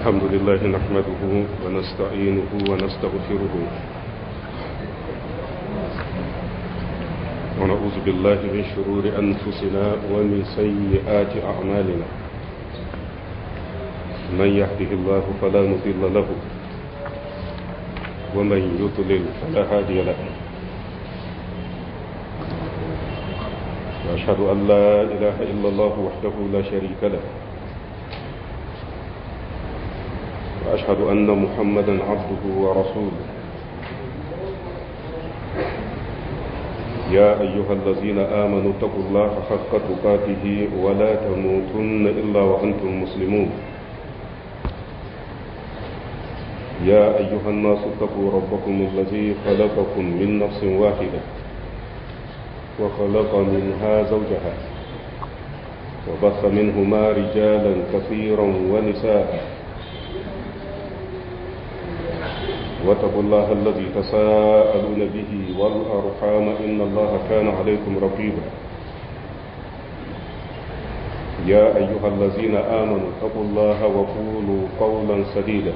الحمد لله نحمده ونستعينه ونستغفره ونعوذ بالله من شرور أنفسنا ومن سيئات أعمالنا، من يهده الله فلا مضل له ومن يضلل فلا هادي له، وأشهد أن لا إله إلا الله وحده لا شريك له، وأشهد أن محمدا عبده ورسوله. يا أيها الذين آمنوا اتقوا الله حق تقاته ولا تموتن إلا وأنتم مسلمون. يا أيها الناس اتقوا ربكم الذي خلقكم من نفس واحدة وخلق منها زوجها وبث منهما رجالا كثيرا ونساء، واتقوا الله الذي تساءلون به والأرحام إن الله كان عليكم رقيبا. يا أيها الذين آمنوا اتقوا الله وقولوا قولا سديدا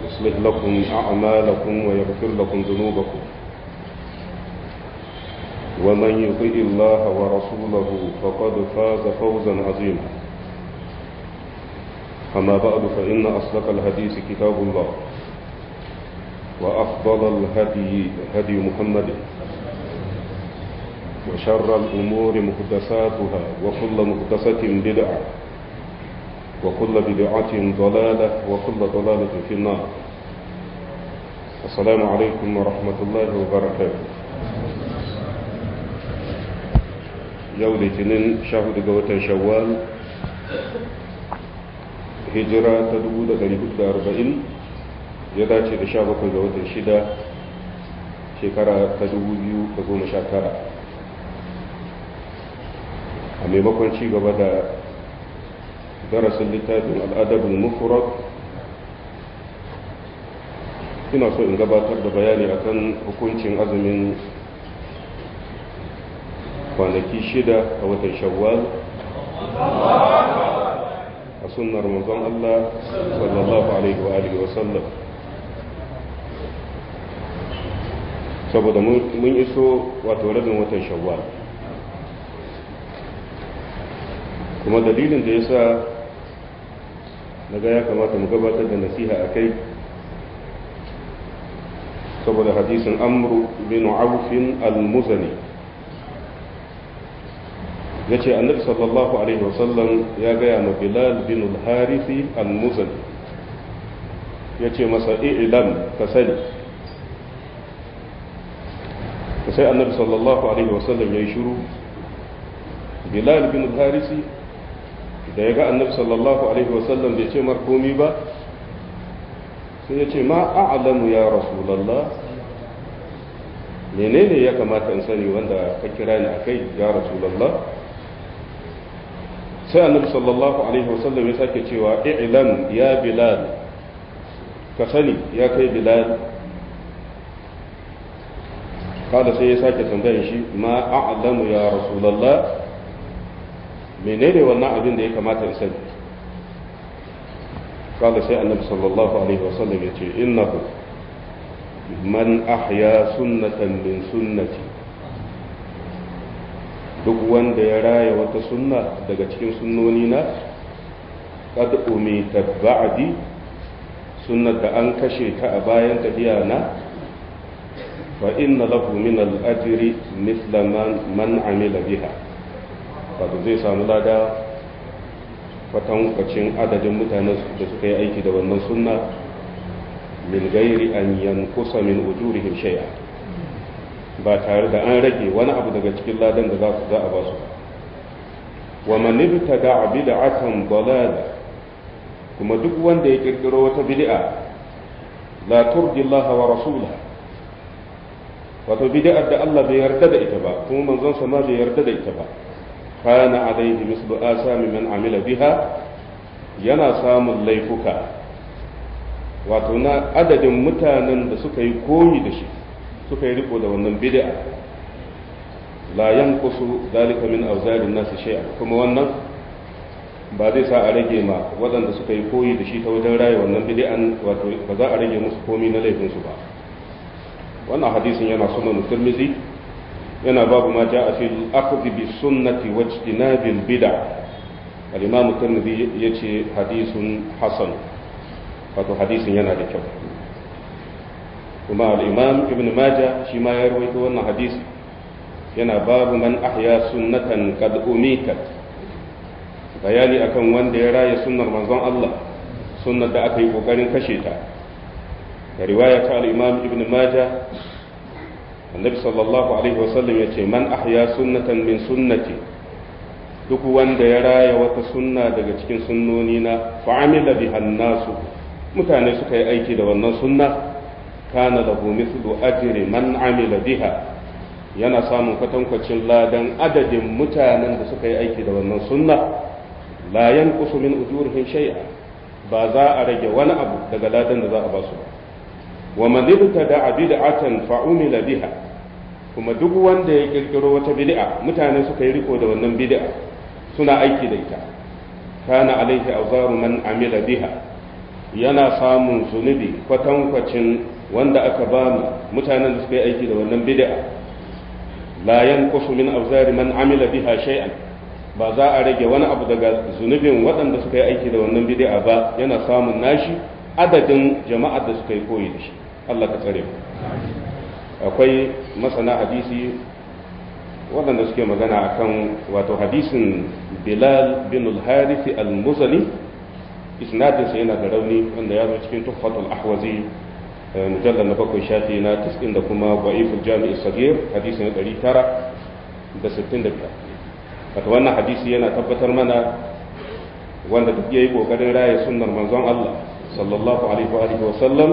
يصلح لكم أعمالكم ويغفر لكم ذنوبكم، ومن يطع الله ورسوله فقد فاز فوزا عظيما. أما بعد، فإن أصدق الحديث كتاب الله، وأفضل الهدي هدي محمد، وشر الأمور محدثاتها، وكل محدثة بدعة، وكل بدعة ضلالة، وكل ضلالة في النار. السلام عليكم ورحمة الله وبركاته. Yau Litinin 14 ga watan Shawwal, hijira ta 1440, ya dace da 17 ga watan 6 shekara ta 2019. A maimakon ci gaba da darasin littafin Al'adabul Mufrad, ina so in gabatar da bayani akan hukuncin azumin kwanaki 6 a watan Shawwal a sunnar manzon Allah sallallahu alaihi wa alihi wa sallam. Saboda mun iso wato rabin watan Shawwal, kuma dalilin da yasa naga ya kamata mu gabatar da nasiha akai, saboda hadisin Amr bin Auf al-Muzani yace Annabi sallallahu alaihi wasallam ya gaya ma Bilal bin al-Harith al-Muzani, yace masa i'lam, ka sani. Sai Annabi sallallahu alaihi wasallam ya yi shiru. Bilal bin al-Harith da ya ga Annabi sallallahu alaihi wasallam bai ce mar komi ba, sai ya ce ma a'lamu ya Rasulullah, menene ya kamata in sani wanda ka kira ni akai ya Rasulullah? Sai Annabi sallallahu alaihi wasallam ya sake cewa i'lam ya Bilal, ka sani ya kai Bilal. Kada sai ya sake tambayan shi ma a'lamu ya Rasulullah, menene wannan abin da ya kamata in sani? Kada sai Annabi sallallahu alaihi wasallam ya ce innahu man ahya sunnatan min sunnati, duk wanda ya raya wata sunna daga cikin sunnoni na, qad umita ba'di, sunnar da an kashe ta a bayan tafiya na, fa inna lahu min al-ajri mithla man amila biha, wato zai samu lada kwatankwacin adadin mutanen da suka yi aiki da wannan sunna, min gairi an yankusa min ujurihim shay'a, ba tare da an rage wani abu daga cikin ladan da za a ba su. Wa man ibtada'a bid'atan dalala, kuma duk wanda ya kirkiro wata bid'a la turdi Allah wa rasulahu, wato bid'ar da Allah bai yarda da ita ba kuma manzon sa ma bai yarda da ita ba, kana alaihi mislu asami man amila biha, yana samun laifuka wato na adadin mutanen da suka yi koyi da shi, suka yi riko da wannan bid'a. La yanqusu zalika min awzarin nasi shay'a, kuma wannan ba zai sa a rage ma waɗanda suka yi koyi da shi ta wajen raya wannan bid'an, wato ba za a rage musu komi na laifinsu ba. Wannan hadisin yana sunan Tirmidhi, yana babu ma ja'a fil akhdhi bi sunnati wa ijtinabil bid'a. Al-imam Tirmidhi yace hadisun hasan, wato hadisin yana da kyau. Kuma al-imam Ibn Majah shi ma ya rawaito wannan hadisi, yana babu man ahya sunnatan qad umitat, bayani akan wanda ya raya sunnar manzon Allah, sunnar da aka yi kokarin kashe ta. Da riwaya ta al-imam Ibn Majah, annabi sallallahu alaihi wasallam yace man ahya sunnatan min sunnati, duk wanda ya raya wata sunna daga cikin sunnoni na, fa'amila biha nasu, mutane suka yi aiki da wannan sunna, kana lahu mithlu ajri man amila biha, yana samun kwatankwacin ladan adadin mutanen da suka yi aiki da wannan sunna, la yanqusu min ujurihim shay'a, ba za a rage wani abu daga ladan da za a ba su ba. Wa man ibtada'a bid'atan fa umila biha, kuma duk wanda ya kirkiro wata bid'a, mutane suka yi riko da wannan bid'a suna aiki da ita, kana alaihi awzaru man amila biha, yana samun zunubi kwatankwacin wanda aka ba mu mutanen da suka yi aiki da wannan bid'a. La yanqusu min awzari man amila biha shay'an, ba za a rage wani abu daga zunubin waɗanda suka yi aiki da wannan bid'a ba, yana samun nashi adadin jama'ar da suka yi koyi da shi. Allah ka tsare mu. Akwai masana hadisi waɗanda suke magana akan wato hadisin Bilal bin al-Harith al-Muzani, isnadinsa yana da rauni, wanda ya zo cikin Tuhfatul Ahwazi mujallal na 7 shafi na 90 da kuma Da'iful Jami' as-Saghir hadisi na 965. Wato wannan hadisi yana tabbatar mana wanda duk yayi kokarin raya sunnar manzon Allah sallallahu alaihi wa alihi wa sallam,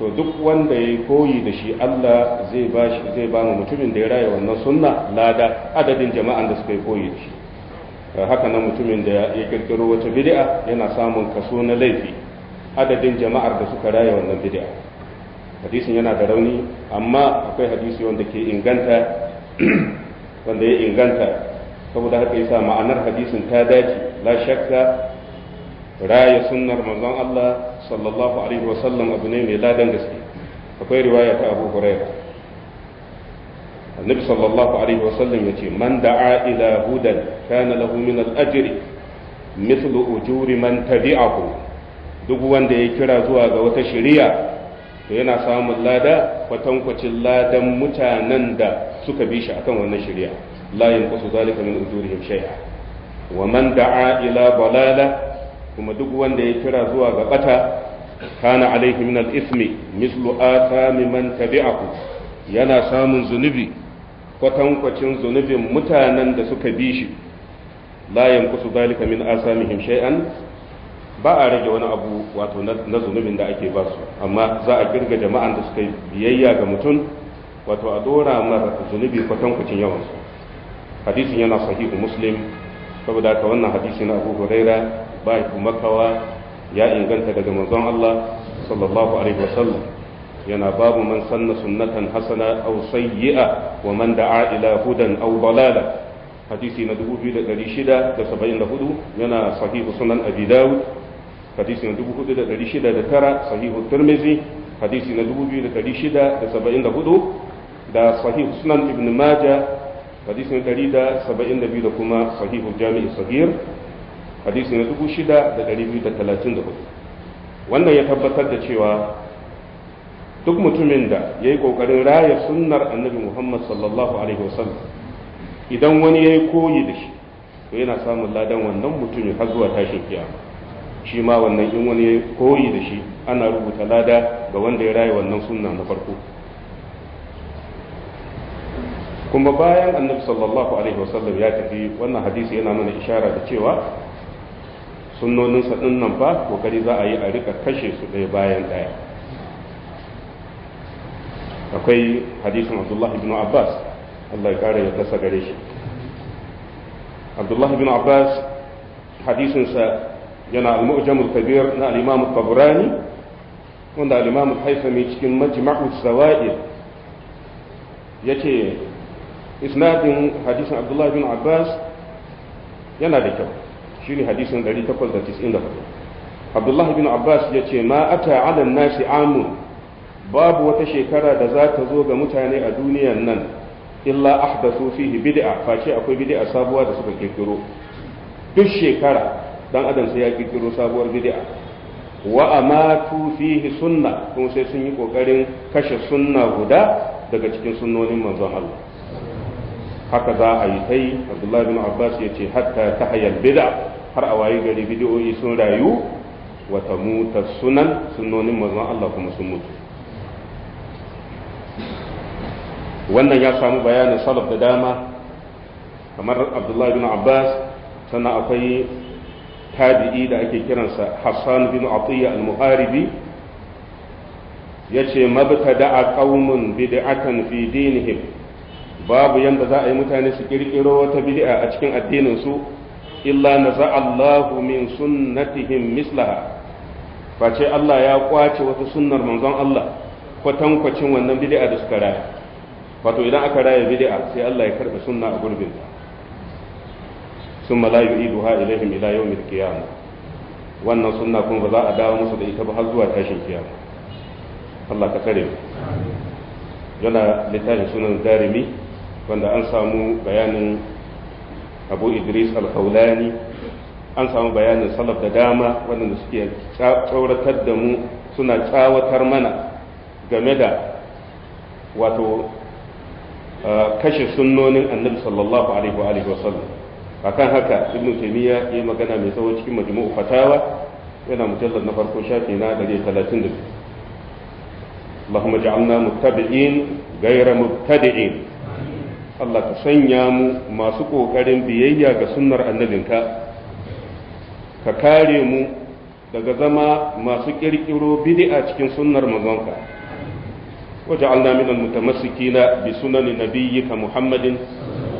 to duk wanda yayi koyi da shi Allah zai ba shi, zai ba mu mutumin da ya raya wannan sunna lada adadin jama'an da suka yi koyi da shi. Haka nan mutumin da ya kirkiro wata bid'a yana samun kaso na laifi adadin jama'ar da suka raya wannan bid'a. Hadisin yana da rauni, amma akwai hadisi wanda ke inganta, wanda ya inganta, saboda haka yasa ma'anar hadisin ta dace. La shakka raya sunnar manzon Allah sallallahu alaihi wasallam abu ne mai ladan gaske. Akwai riwaya ta Abu Hurairah, annabi sallallahu alaihi wasallam yace man da'a ila hudan kana lahu min al-ajri mithlu ujuri man tabi'ahu, duk wanda ya kira zuwa ga wata shari'a to yana samun lada kwatankwacin ladan mutanen da suka bi shi akan wannan shari'a, la yanqusu zalika min ujurihim shay'a. Wa man da'a ila dalala, kuma duk wanda ya kira zuwa ga bata, kana alaihi min al-ithmi mithlu athami man tabi'ahu, yana samun zunubi kwatankwacin zunubin mutanen da suka bi shi, la yanqusu zalika min asamihim shay'an, ba a rage wani abu wato na zunubin da ake ba su, amma za a kirga jama'an da suka yi biyayya ga mutum wato a dora mar zunubi kwatankwacin yawansu. Hadisin yana sahihu Muslim, saboda haka wannan hadisi na Abu Huraira ba makawa ya inganta daga manzon Allah sallallahu alaihi wasallam. Yana babu man sanna sunnatan hasana aw sayyi'a wa man da'a ila hudan aw dalala, hadisi na 2674 yana sahihu sunan Abi Dawud, hadisi na 4609 sahihu Tirmidhi, hadisi na 2674 da sahihu sunan Ibn Majah, hadisi na 172 da kuma sahihu Jami' Saghir, hadisi na 6234. Wannan ya tabbatar da cewa duk mutumin da ya yi ƙoƙarin raya sunnar annabi Muhammad sallallahu alaihi wasallam, idan wani ya yi koyi da shi to yana samun ladan wannan mutumin har zuwa tashin kiyama. Shi ma wannan in wani ya yi koyi da shi ana rubuta lada ga wanda ya raya wannan sunna na farko. Kuma bayan annabi sallallahu alaihi wasallam ya tafi, wannan hadisi yana mana ishara da cewa sunnoninsa ɗin nan fa kokari za a yi a rika kashe su ɗaya bayan ɗaya. Akwai hadisin Abdullah ibn Abbas, Allah ya kare ya dasa gare shi. Abdullah ibn Abbas hadisinsa yana al-Mu'jam al-Kabir na al-Imam al-Tabrani, wanda al-Imam al-Haythami cikin Majma'u Zawaid yace isnadin hadisin Abdullah ibn Abbas yana da kyau. Shine hadisin 894. Abdullah bin Abbas ya ce ma ata ala nasi amun, babu wata shekara da za ta zo ga mutane a duniyan nan illa ahdathu fihi bid'a, face akwai bid'a sabuwa da suka kirkiro. Duk shekara dan adam sai ya kirkiro sabuwar bid'a. Wa amatu fihi sunna, kuma sai sun yi kokarin kashe sunna guda daga cikin sunnonin manzon Allah. Haka za a yi tai. Abdullah bin Abbas ya ce hatta tahayal bid'a, har a wayi gari bid'o'i sun rayu, wa tamuta sunan, sunnonin manzon Allah kuma sun mutu. Wannan ya samu bayanin salaf da dama kamar Abdullah bin Abbas. Sannan akwai tabi'i da ake kiransa Hassan bin Atiyya al-Muharibi, yace mabtada'a qaumun bid'atan fi dinihim, babu yanda za a yi mutane su kirkiro wata bid'a a cikin addinin su illa naza'a Allahu min sunnatihim mislaha, face Allah ya kwace wata sunnar manzon Allah kwatankwacin wannan bid'a da suka raya. Wato idan aka raya bid'a sai Allah ya karbe sunna a gurbinta. Summa la yu'iduha ilaihim ila yawmil qiyamah, wannan sunna kuma ba za a dawo musu da ita ba har zuwa tashin kiyama. Allah ka tsare mu. Yana littafin sunan Darimi wanda an samu bayanin Abu Idris al-Khawlani, an samu bayanin salaf da dama waɗanda suke tsauratar da mu, suna tsawatar mana game da wato kashe sunnonin Annabi sallallahu alaihi wa alihi wa sallam. Akan haka Ibn Taymiyyah ya magana mai tsawo cikin Majmu'u Fatawa, yana mujallad na farko shafi na 132. Allahumma ja'alna muttabi'in ghayra mubtadi'in. Allah ka sanya mu masu kokarin biyayya ga sunnar annabinka, ka kare mu daga zama masu kirkiro bid'a cikin sunnar manzonka. Waj'alna minal mutamassikina bi sunani nabiyyika Muhammadin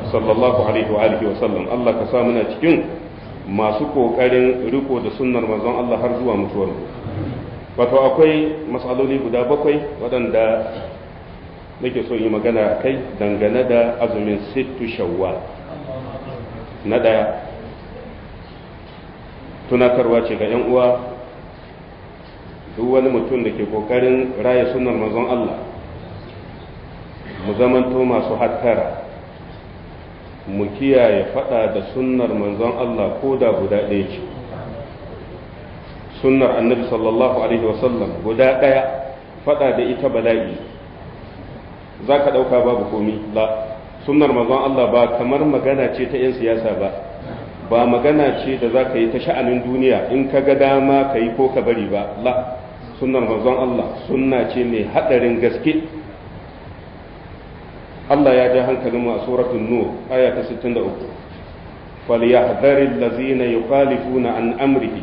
sallallahu alaihi wa alihi wa sallam. Allah ka sa muna cikin masu kokarin riko da sunnar manzon Allah har zuwa mutuwar mu. Wato akwai matsaloli guda 7 waɗanda nake so yi magana kai dangane da azumin sittu Shawwal. Na ɗaya, tunatarwa ce ga 'yan uwa, duk wani mutum da ke kokarin raya sunnar manzon Allah, mu zamanto masu hattara, mu kiyaye fada da sunnar manzon Allah ko da guda ɗaya ce. Sunnar Annabi sallallahu alaihi wasallam guda ɗaya, fada da ita bala'i. Za ka ɗauka babu komi la. Sunnar manzon Allah ba kamar magana ce ta 'yan siyasa ba, ba magana ce da za ka yi ta sha'anin duniya in ka ga dama ka yi ko ka bari ba. La, sunnar manzon Allah sunna ce mai haɗarin gaske. Allah ya ja hankalinmu a suratul Nur aya ta 63, falyahdharil ladzina yukhalifuna an amrihi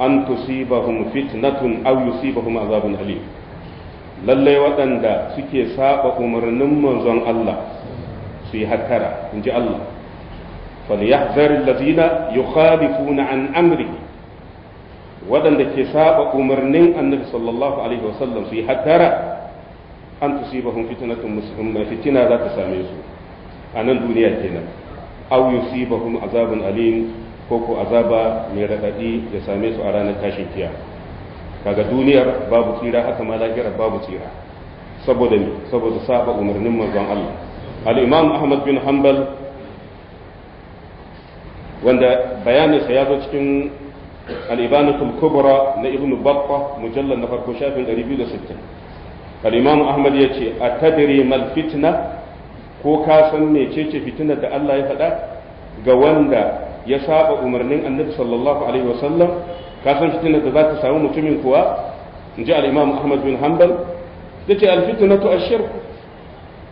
an tusibahum fitnatun aw yusibahum azabun alim. Lalle waɗanda suke saba umarnin manzon Allah su yi hattara, inji Allah. Falyahdharil ladzina yukhalifuna an amrihi, waɗanda ke saba umarnin Annabi sallallahu alaihi wasallam su yi hattara, an tusibahum fitnatun, fitina za ta same su a nan duniya kenan, aw yusibahum azabun alim, ko ko azaba mai radadi ya same su a ranar tashin kiyama. Kaga duniyar babu tsira, haka ma lahirar babu tsira, saboda me? Saboda saba umarnin manzon Allah. Al-Imam Ahmad bin Hanbal, wanda bayaninsa ya zo cikin Al-Ibanatul Kubra na Ibn Battah, mujallal na farko shafin 260. Al-Imam Ahmad ya ce atadri mal fitna, ko ka san mecece fitinar da Allah ya faɗa ga wanda ya saba umarnin Annabi sallallahu alaihi wasallam? Ka san fitinar da za ta samu mutumin kuwa? In ji Al-Imam Ahmad bin Hanbal yace al-fitnatu ash-shirk,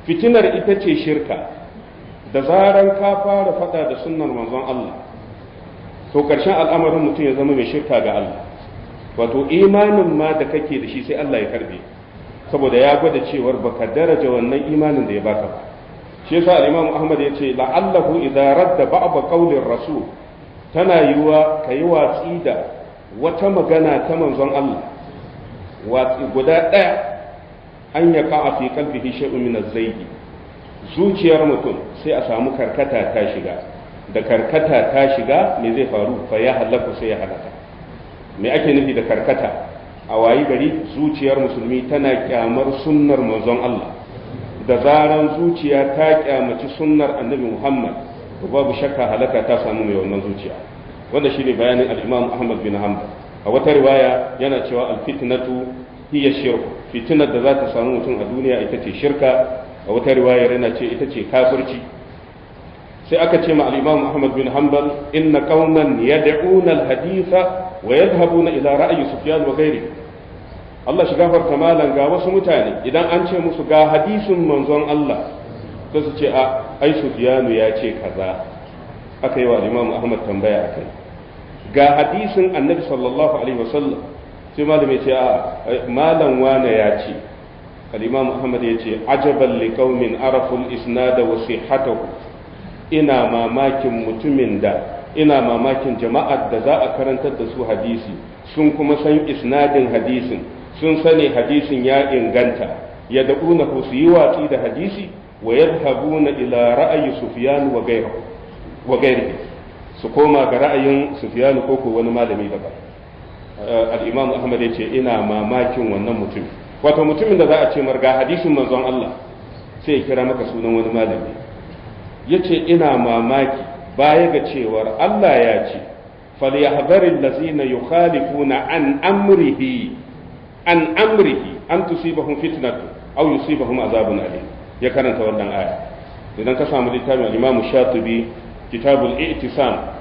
fitinar ita ce shirka. Da zaran ka fara faɗa da sunnar manzon Allah, to ƙarshen al'amarin mutum ya zama mai shirka ga Allah. Wato imanin ma da kake da shi sai Allah ya karbe, saboda ya gwada cewar baka daraja wannan imanin da ya baka ba. Shi yasa al-Imam Ahmad ya ce la'allahu idza radda ba'd qawlir rasul, tana yiwa kayi watsi da wata magana ta manzon Allah, watsi guda ɗaya, an yaqa fi qalbihi shay'un min az-zayg, zuciyar mutum sai a samu karkata ta shiga. Da karkata ta shiga, me zai faru? Fa ya halaku, sai ya halaka. Me ake nufi da karkata? A wayi gari zuciyar musulmi tana kyamar sunnar manzon Allah. Da zaran zuciya ta kyamaci sunnar Annabi Muhammad, to babu shakka halaka ta samu mai wannan zuciya. Wanda shine bayanin al-Imam Ahmad bin Hanbal. A wata riwaya yana cewa al-fitnatu hiya shirk, fitinar da za ta samu mutum a duniya ita ce shirka. A wata riwayar yana ce ita ce kafirci. Sai aka ce ma al-Imam Ahmad bin Hanbal, inna qauman yad'una al-haditha wa yadhhabuna ila ra'yi Sufyan wa ghairihi. Allah shi gafarta malan, ga wasu mutane idan an ce musu ga hadisin manzon Allah, sai su ce a ai Sufyanu ya ce kaza. Aka yi wa Imam Ahmad tambaya akai, ga hadisin Annabi sallallahu alaihi wasallam, sai malam ya ce a malam wane ya ce. Al-Imam Ahmad ya ce ajaban liqaumin araful isnada wa sihhatahu. Ina mamakin mutumin da, ina mamakin jama'ar da za a karantar da su hadisi, sun kuma san isnadin hadisin, sun sani hadisin ya inganta, ya da'una su yi watsi da hadisi, wa yadhhabuna ila ra'ayi Sufyan wa ghayrihi wa ghayrihi, su koma ga ra'ayin Sufyan ko ko wani malami daban. Al-Imam Ahmad ya ce ina mamakin wannan mutum, wato mutumin da za a ce marga hadisin manzon Allah sai ya kira maka sunan wani malami. Yace ina mamaki baya ga cewar Allah ya ce falyahdharil ladzina yukhalifuna an amrihi an amrihi an tusibahum fitnatu aw yusibahum azabun alim. Ya karanta wannan aya. Idan ka samu littafin al-Imam Shatibi, Kitabul I'tisam,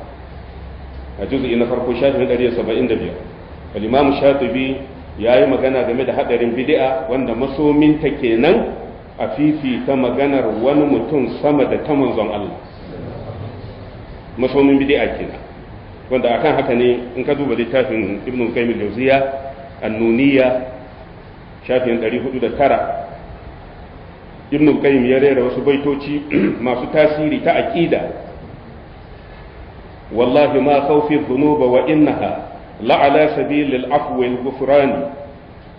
a juz'i na farko shafin 175, al-Imam Shatibi yayi magana game da hadarin bid'a, wanda masominta kenan a fifita maganar wani mutum sama da ta manzon Allah. Masomin bid'a kenan, wanda akan haka ne in ka duba littafin Ibn Qayyim al-Jawziyya An-Nuniyya shafin 409, Ibn Qayyim ya rera wasu baitoci masu tasiri ta aqida. Wallahi ma khawfi dhunuba wa innaha la'ala sabilil afwi wal ghufran,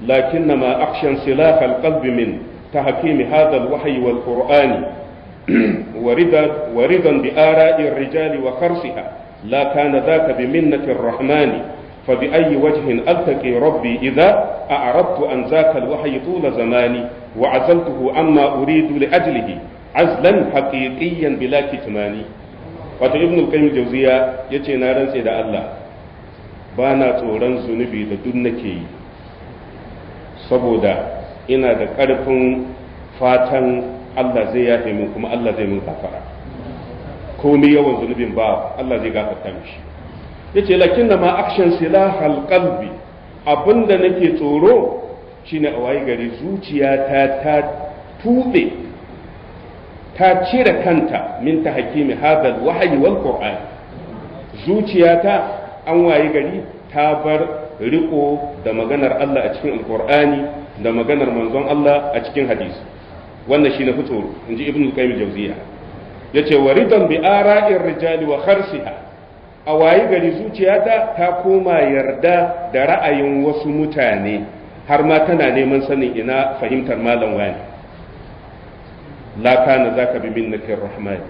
lakinnama akhsha insilah al-qalb min tahkim hadha al-wahyi wal qur'an, ورضا بآراء الرجال وخرصها لا كان ذاك بمنة الرحمن، فبأي وجه ألتقي ربي إذا أعرضت عن ذاك الوحي طول زماني، وعزلته عما أريد لأجله عزلا حقيقيا بلا كتمان. Wato Ibn al-Qayyim al-Jawziya yace na rantse da Allah ba na tsoron zunubi da duk nake yi, saboda ina da ƙarfin fatan Allah zai yafe min kuma Allah zai min gafara. Komai yawan zunubin ba Allah zai gafarta mishi. Yace lakinna ma akshan silahal qalbi, abinda nake tsoro shine a wayi gari zuciyata ta tube, ta cire kanta min ta hakimi hadal wahyi wal qur'an. Zuciyata an wayi gari ta bar riko da maganar Allah a cikin alqur'ani da maganar manzon Allah a cikin hadisi. Wannan shine fi tsoro, inji Ibn al-Qayyim al-Jawziyya. Yace wa ridan bi ara'ir rijali wa kharsiha, a wayi gari zuciyata ta koma yarda da ra'ayin wasu mutane, har ma tana neman sanin ina fahimtar malam wani. La kana zaka bi minnatir rahman.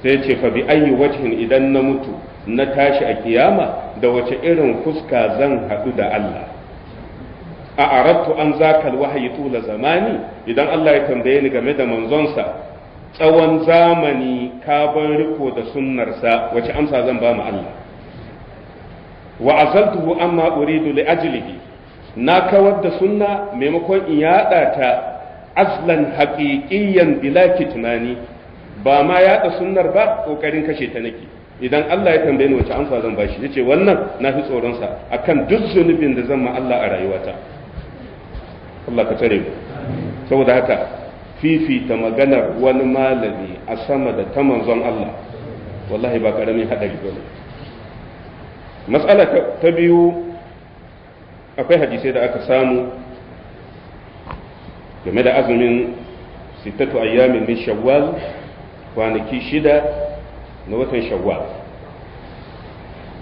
Sai ce fa bi ayyi wajhin, idan na mutu na tashi a kiyama da wace irin fuska zan haɗu da Allah? A aradtu an zaka alwahyi tula zamani, idan Allah ya tambaye ni game da manzonsa tsawon zamani ka bar riko da sunnarsa, wace amsa zan ba mu Allah? Wa azaltuhu amma uridu li ajlihi, na kawar da sunna maimakon in yada ta azlan haqiqiyan bila kitmani, ba ma yada sunnar ba, kokarin kashe ta nake. Idan Allah ya tambaye ni wace amsa zan bashi, yace wannan na fi tsoron sa akan duk zunubin da zan ma Allah a rayuwata. Allah ka tsare mu. Saboda haka fifita maganar wani malami a sama da ta manzon Allah wallahi ba karamin hadari bane. Matsala ta biyu, akwai hadisai da aka samu game da azumin 6 ayyamin min Shawwal, kwanaki 6 na watan Shawwal.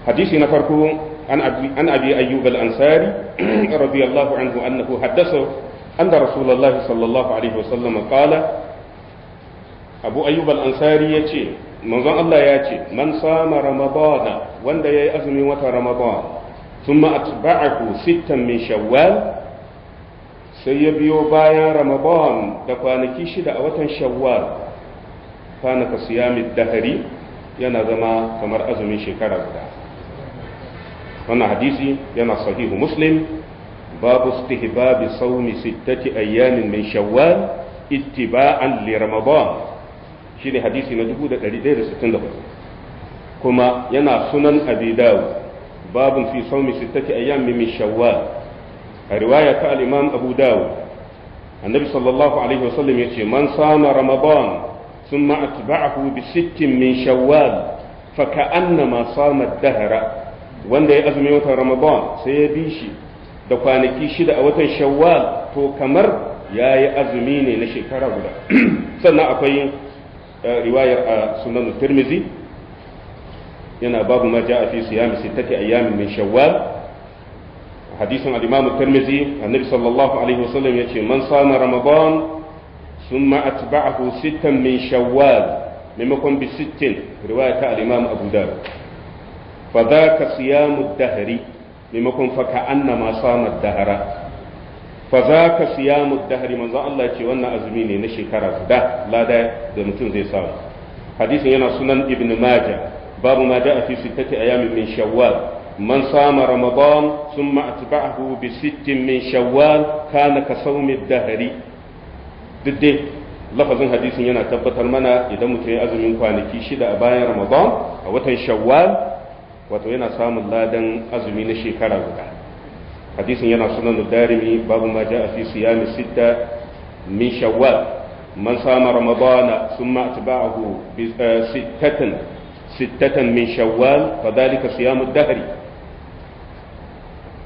Hadisi na farko an Abi Ayyub al-Ansari radiyallahu anhu annahu haddatha anna Rasulullah sallallahu alaihi wasallam qala. Abu Ayyub al-Ansari yace Manzon Allah ya ce man sama ramadana, wanda yayi azumin watan ramadan, thumma atba'ahu sittan min shawwal, sai ya biyo bayan ramadan da kwanaki 6 a watan shawwal, kana ka siyami dahari, yana zama kamar azumin shekara guda. Wannan hadisi yana sahihu Muslim, babu istihbabi sawmi sittati ayyamin min shawwal ittiba'an li ramadan, shine hadisi na 1164. Kuma yana sunan Abi Dawud, babun fi sawmi sittati ayyamin min shawwal. A riwaya ta al-Imam Abu Dawud, annabi sallallahu alaihi wasallam yace man sama ramadan thumma atba'ahu bi sittin min shawwal fa ka'annama sama ad-dahra, wanda ya azumi watan ramadan sai ya bi shi da kwanaki 6 a watan shawwal, to kamar yayi azumi ne na shekara guda. Sannan akwai riwayar a sunan Tirmizi, yana babu ma ja'a fi siyami sittati ayyamin min shawwal. Hadisin al-Imam Tirmizi, annabi sallallahu alaihi wasallam yace man sama ramadan thumma atba'ahu sittan min shawwal, maimakon bi sittin, riwaya ta al-Imam Abu Dawud, fa dhaka siyamu ad-dahri, maimakon fa ka'annama sama ad-dahra, fa dhaka siyamu ad-dahri. Manzo Allah yace wannan azumi ne na shekara guda, lada da mutum zai samu. Hadisin yana sunan Ibn Majah, babu ma ja'a fi sittati ayamin min shawwal, man sama ramadan thumma atba'ahu bi sittin min shawwal kana ka sawmi ad-dahri. Duk dai lafazin hadisin yana tabbatar mana idan mutum ya azumin kwanaki 6 a bayan ramadan a watan shawwal, wato yana samun ladan azumi na shekara guda. Hadisin yana sunan Darimi, babu ma ja'a fi siyami sitta min shawwal, man sama ramadana thumma atba'ahu bi sittatan min shawwal fadhalika siyamu ad-dahri.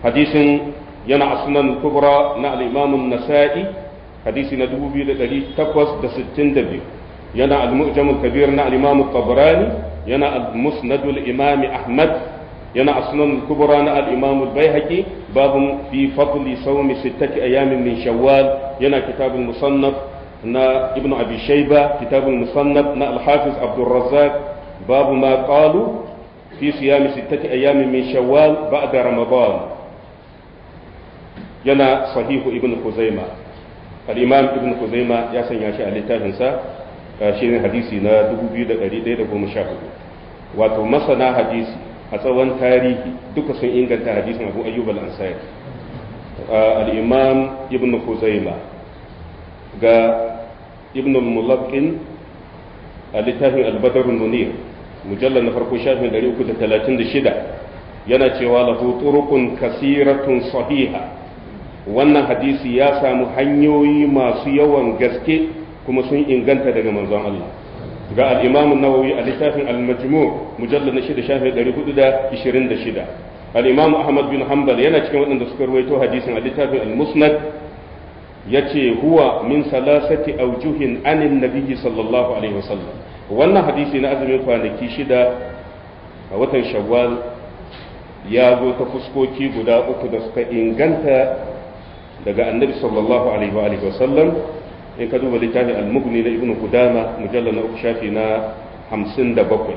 Hadisin yana a sunan kubra na al-Imam an-Nasa'i, hadisi na 2862, yana al-Mu'jam al-Kabir na al-Imam at-Tabarani, yana al-Musnad al-Imam Ahmad, yana as-Sunan al-Kubra na al-Imam al-Baihaqi, babun fi fadli sawmi sittati ayamin min shawwal, yana kitab al-Musannaf na Ibn Abi Shayba, kitab al-Musannaf na al-Hafiz Abdul Razzaq, babu ma qalu fi siyami sittati ayamin min shawwal ba'da ramadan, yana sahihu Ibn Khuzaimah. Al-Imam Ibn Khuzaimah ya sanya shi a littafinsa, shine hadisi na 2114. Wato masana hadisi a tsawon tarihi duka sun inganta hadisin Abu Ayyub al-Ansari. Al-Imam Ibn Khuzaimah ga Ibn al-Mulaqqin a littafin Al-Badr al-Munir, mujallal na farko shafin 336, yana cewa lahu turuqun kasiratun sahiha. Wannan hadisi ya samu hanyoyi masu yawan gaske kuma sun inganta daga manzon Allah. Ga al-Imam an-Nawawi a littafin al-Majmu' mujallal na 6 shafi 426. Al-Imam Ahmad bin Hanbal yana cikin waɗanda suka ruwaito hadisin a littafin al-Musnad, yace huwa min salasati awjuhin anin nabiyyi sallallahu alaihi wasallam. Wannan hadisi na azumin kwanaki 6 a watan Shawwal ya zo ta fuskoki guda 3 da suka inganta daga annabi sallallahu alaihi wa alihi wasallam. In ka duba littafin al-Mughni na Ibn Qudama, mujallal na 3 shafi na 57,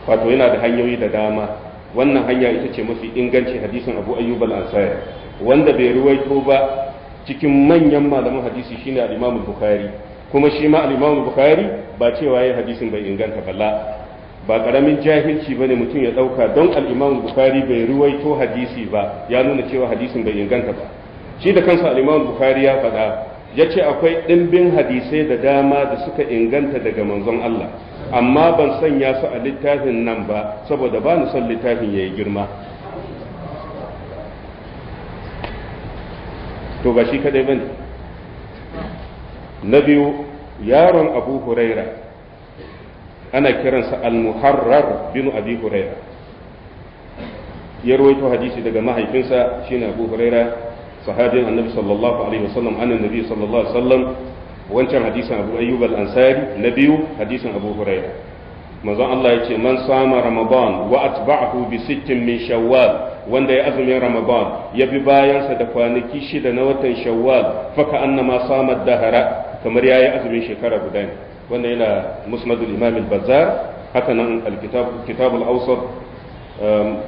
wato yana da hanyoyi da dama. Wannan hanya ita ce mafi inganci, hadisin Abu Ayyub al-Ansari, wanda bai ruwaito ba cikin manyan malaman hadisi shine al-Imam al-Bukhari. Kuma shi ma al-Imam al-Bukhari ba cewa yayin hadisin bai inganta ba, la, ba karamin jahilci bane mutum ya dauka don al-Imam Bukhari bai ruwaito hadisi ba ya nuna cewa hadisin bai inganta ba. Shi da kansa al-Imam Bukhari ya faɗa, yace akwai ɗimbin hadisai da dama da suka inganta daga manzon Allah, amma ban sanya su a littafin nan ba saboda ba ni son littafin yayi girma. To ba shi kadai bane. Na biyu, yaron Abu Huraira ana kiransa al-Muharrar bin Abi Huraira, ya rawaito hadisi daga mahaifinsa shine Abu Huraira, sahabin Annabi sallallahu alaihi wasallam, annan Nabi sallallahu alaihi wasallam. Wancan hadisin Abu Ayyub al-Ansari, na biyu hadisin Abu Huraira. Manzon Allah ya ce man sama Ramadan wa atba'ahu bi sittin min Shawwal, wanda ya azumin Ramadan ya bi bayansa da kwanaki 6 na watan Shawwal, fa ka annama sama dahara, kamar yayi azumin shekara guda ne. Wannan yana Musnadul Imam al-Bazzar, haka nan al-kitab Kitab al-Awsat,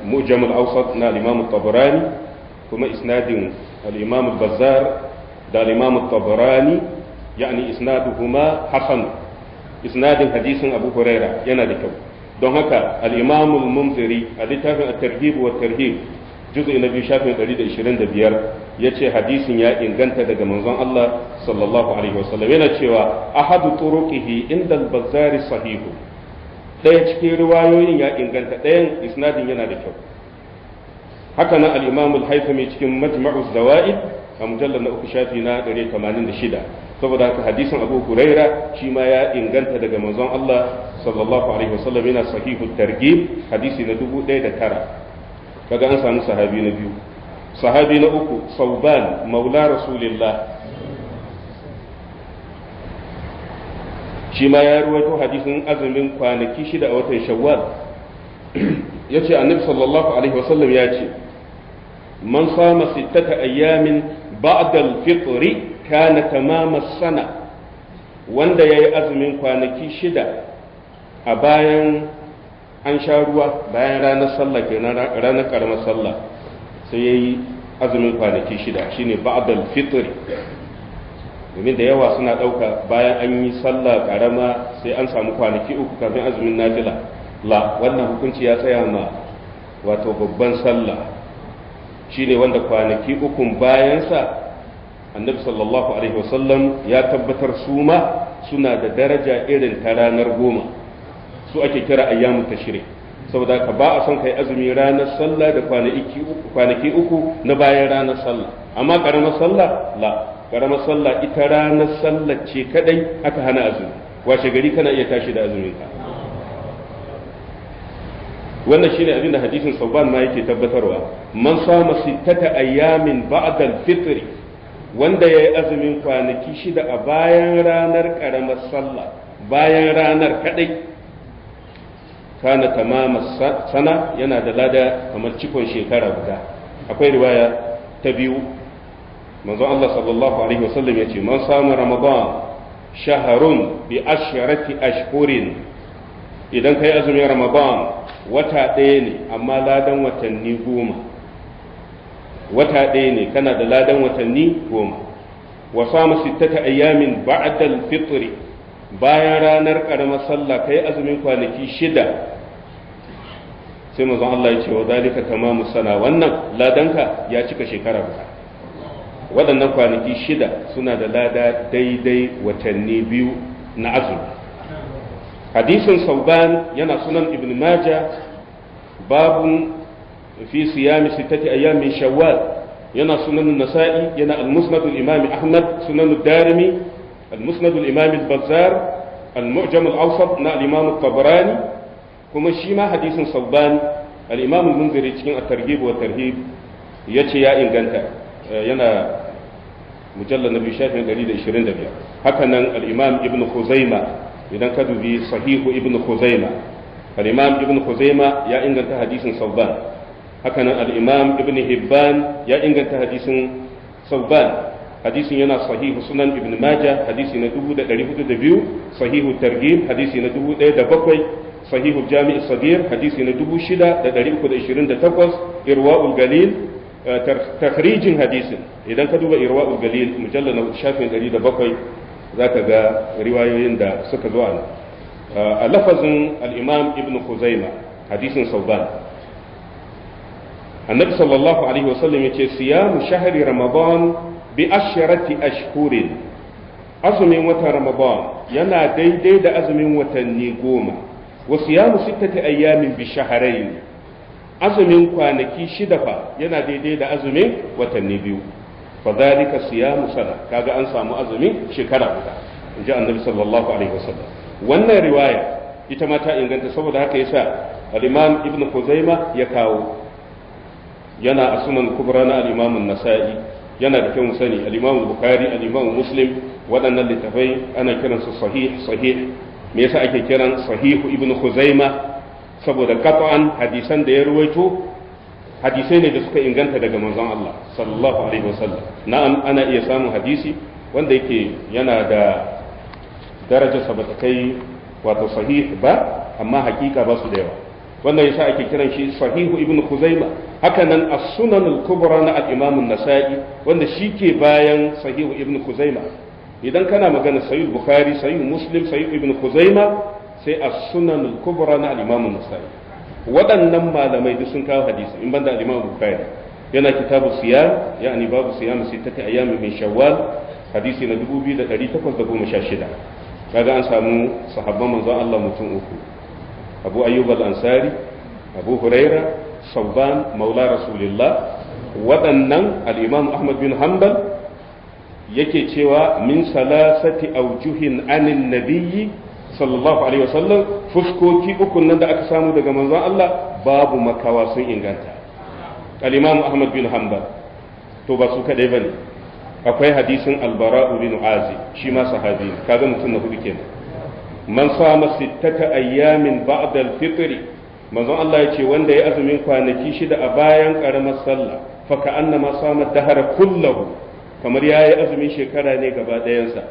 Mu'jam al-Awsat na al-Imam al-Tabarani, kuma isnadin al-Imam al-Bazzar da al-Imam al-Tabarani, yani isnaduhuma hasan. Isnadin hadisin Abu Huraira yana da kyau. Don haka al-Imam al-Munziri a littafin at-Targhib wa tarhib, juz'i na 2, shafin 125, yace hadisin ya inganta daga manzon Allah sallallahu alaihi wasallam. Yana cewa ahadu turuqihi inda al-Bazzar sahihu, ɗaya cikin riwayoyin ya inganta, ɗayan isnadin yana da kyau. Haka nan al-Imam al-Haythami cikin Majma'u Zawaid a mujallal na 3, shafi na 186. Saboda haka hadisin Abu Huraira shi ma ya inganta daga manzon Allah sallallahu alaihi wasallam, yana Sahihu Targhib, hadisi na 1009. Kaga an samu sahabi na biyu. Sahabi na uku, Sauban maula Rasulillah, shi ma ya ruwaito hadisin azumin kwanaki 6 a watan Shawwal. Yace Annabi sallallahu alaihi wasallam ya ce, man sama sittata ayyamin ba'da al-fitr kana tamama sana. Wanda yayi azumin kwanaki 6 a bayan an sha ruwa, bayan ranar sallah kenan, ranar karamar sallah, sai yayi azumin kwanaki 6, shine ba'da al-fitr. Domin da yawa suna ɗauka bayan an yi sallah karama sai an samu kwanaki 3 kafin azumin nafila. La, wannan hukunci ya tsaya ma wato babban sallah, shine wanda kwanaki 3 bayansa Annabi sallallahu alaihi wasallam ya tabbatar su ma suna da daraja irin ta ranar 10, su ake kira ayyamu tashrik. Saboda ka ba a son kai azumi ranar sallah da kwanaki 3 na bayan ranar sallah. Amma karamar sallah la, karamar sallah ita ranar sallah ce kadai aka hana azumi, washe gari kana iya tashi da azumin ka. Wannan shine abin da hadisin Sauban ma yake tabbatarwa, man sama sittata ayyamin ba'da al-fitr, wanda yayi azumin kwanaki 6 a bayan ranar karamar sallah, bayan ranar kadai, kana tamama sana, yana da lada kamar cikon shekara guda. Akwai riwaya ta biyu, manzon Allah sallallahu alaihi wasallam yace, man sama Ramadan shahrun bi asharati ashhurin, idan kai azumin Ramadan wata ɗaya ne amma ladan watanni 10, wata ɗaya ne kana da ladan watanni 10. Wa sama sittata ayyamin ba'da al-fitr, bayan ranar karamar sallah kai azumin kwanaki 6, sai manzon Allah ya ce wa zalika tamamu sana, wannan ladanka ya cika shekara guda. Waɗannan kwanaki 6 suna da lada daidai watanni 2 na azumi. Hadisin Sauban yana Sunan Ibn Majah, babun fi siyami sittati ayyamin Shawwal, yana Sunan Nasa'i, yana Al-Musnad al-Imam Ahmad, Sunan Darimi, Al-Musnad al-Imam al-Bazzar, Al-Mu'jam al-Awsat na al-Imam al-Tabarani. Kuma shi ma hadisin Sauban al-Imam al-Munziri cikin at-Targhib wa tarhib yace ya inganta, yana mujallal na 2, shafin 125. Haka nan al-Imam Ibn Khuzaimah, idan ka dubi Sahihu Ibn Khuzaimah, al-Imam Ibn Khuzaimah ya inganta hadisin Sauban. Haka nan al-Imam Ibn Hibban ya inganta hadisin Sauban. Hadisin yana Sahihu Sunan Ibn Majah, hadisi na 1402, Sahihu Targhib hadisi na 1007, Sahihu Jami' Sagir hadisi na 6328, Irwa'ul Galil takhrijin hadisin, idan ka duba Irwa'ul Galil mujallal na shafin 107 zaka ga riwayoyin da suka zo a lafazin al-Imam Ibn Khuzaimah, hadisin Sauban. Annabi sallallahu alaihi wasallam yace siyamu shahri Ramadan bi asharati ashhurin, azumin watan Ramadan yana daidai da azumin watanni 10, wa siyamu sittati ayyamin bi shahrayn, azumin kwanaki 6 fa yana daidai da azumin watanni 2. Fadhalika siyamu sana, kaga an samu azumin shekara guda, inji Annabi sallallahu alaihi wasallam. Wannan riwaya ita ma ta inganta, saboda haka yasa al-Imam Ibn Khuzaimah ya kawo, yana a Sunan Kubra na al-Imam an-Nasa'i. Yana da kyau mu sani al-Imam Bukhari, al-Imam Muslim, waɗannan littafai ana kiransu sahih sahih. Me yasa ake kiran Sahihu Ibn Khuzaimah? Saboda qat'an hadisan da ya ruwaito hadisai ne da suka inganta daga manzon Allah sallallahu alaihi wasallam. Na'am, ana iya samun hadisi wanda yake yana da Darajarsa ba ta kai wato sahih ba, amma hakika ba su da yawa. Wannan yasa ake kiran shi sahihu Ibn Khuzaima. Haka nan as-Sunan al-Kubra na al-Imam an-Nasa'i, wanda shi ke bayan sahihu Ibn Khuzaima. Idan kana magana sahih Bukhari, sahih Muslim, sahih Ibn Khuzaima, sai as-Sunan al-Kubra na al-Imam an-Nasa'i. Waɗannan malamai duk sun kawo hadisi in banda al-Imam Bukhari. Yana kitabu siyam, yani babu siyam sittati ayyamin min Shawwal, hadisi na 2816. Kaga an samu sahabban manzon Allah mutum uku: Abu Ayyub al-Ansari, Abu Huraira, Sauban maula Rasulillah. Waɗannan al-Imam Ahmad bin Hanbal yake cewa min salasati aujuhin anin nabiyyi sallallahu alaihi wasallam, fuskoki uku nan da aka samu daga manzon Allah babu makawa sun inganta. Al-Imam Ahmad bin Hanbal. To ba su kadai bane, akwai hadisin Al-Bara bin Azib, shi ma sahabi ne. Kaga mutum na hudu kenan. Man sama sittata ayyamin ba'da al-fitr, manzon Allah ya ce wanda ya azumin kwanaki shida a bayan karamar sallah, fa ka'annama sama dahara kullahu, kamar yayi azumin shekara ne gaba ɗayansa.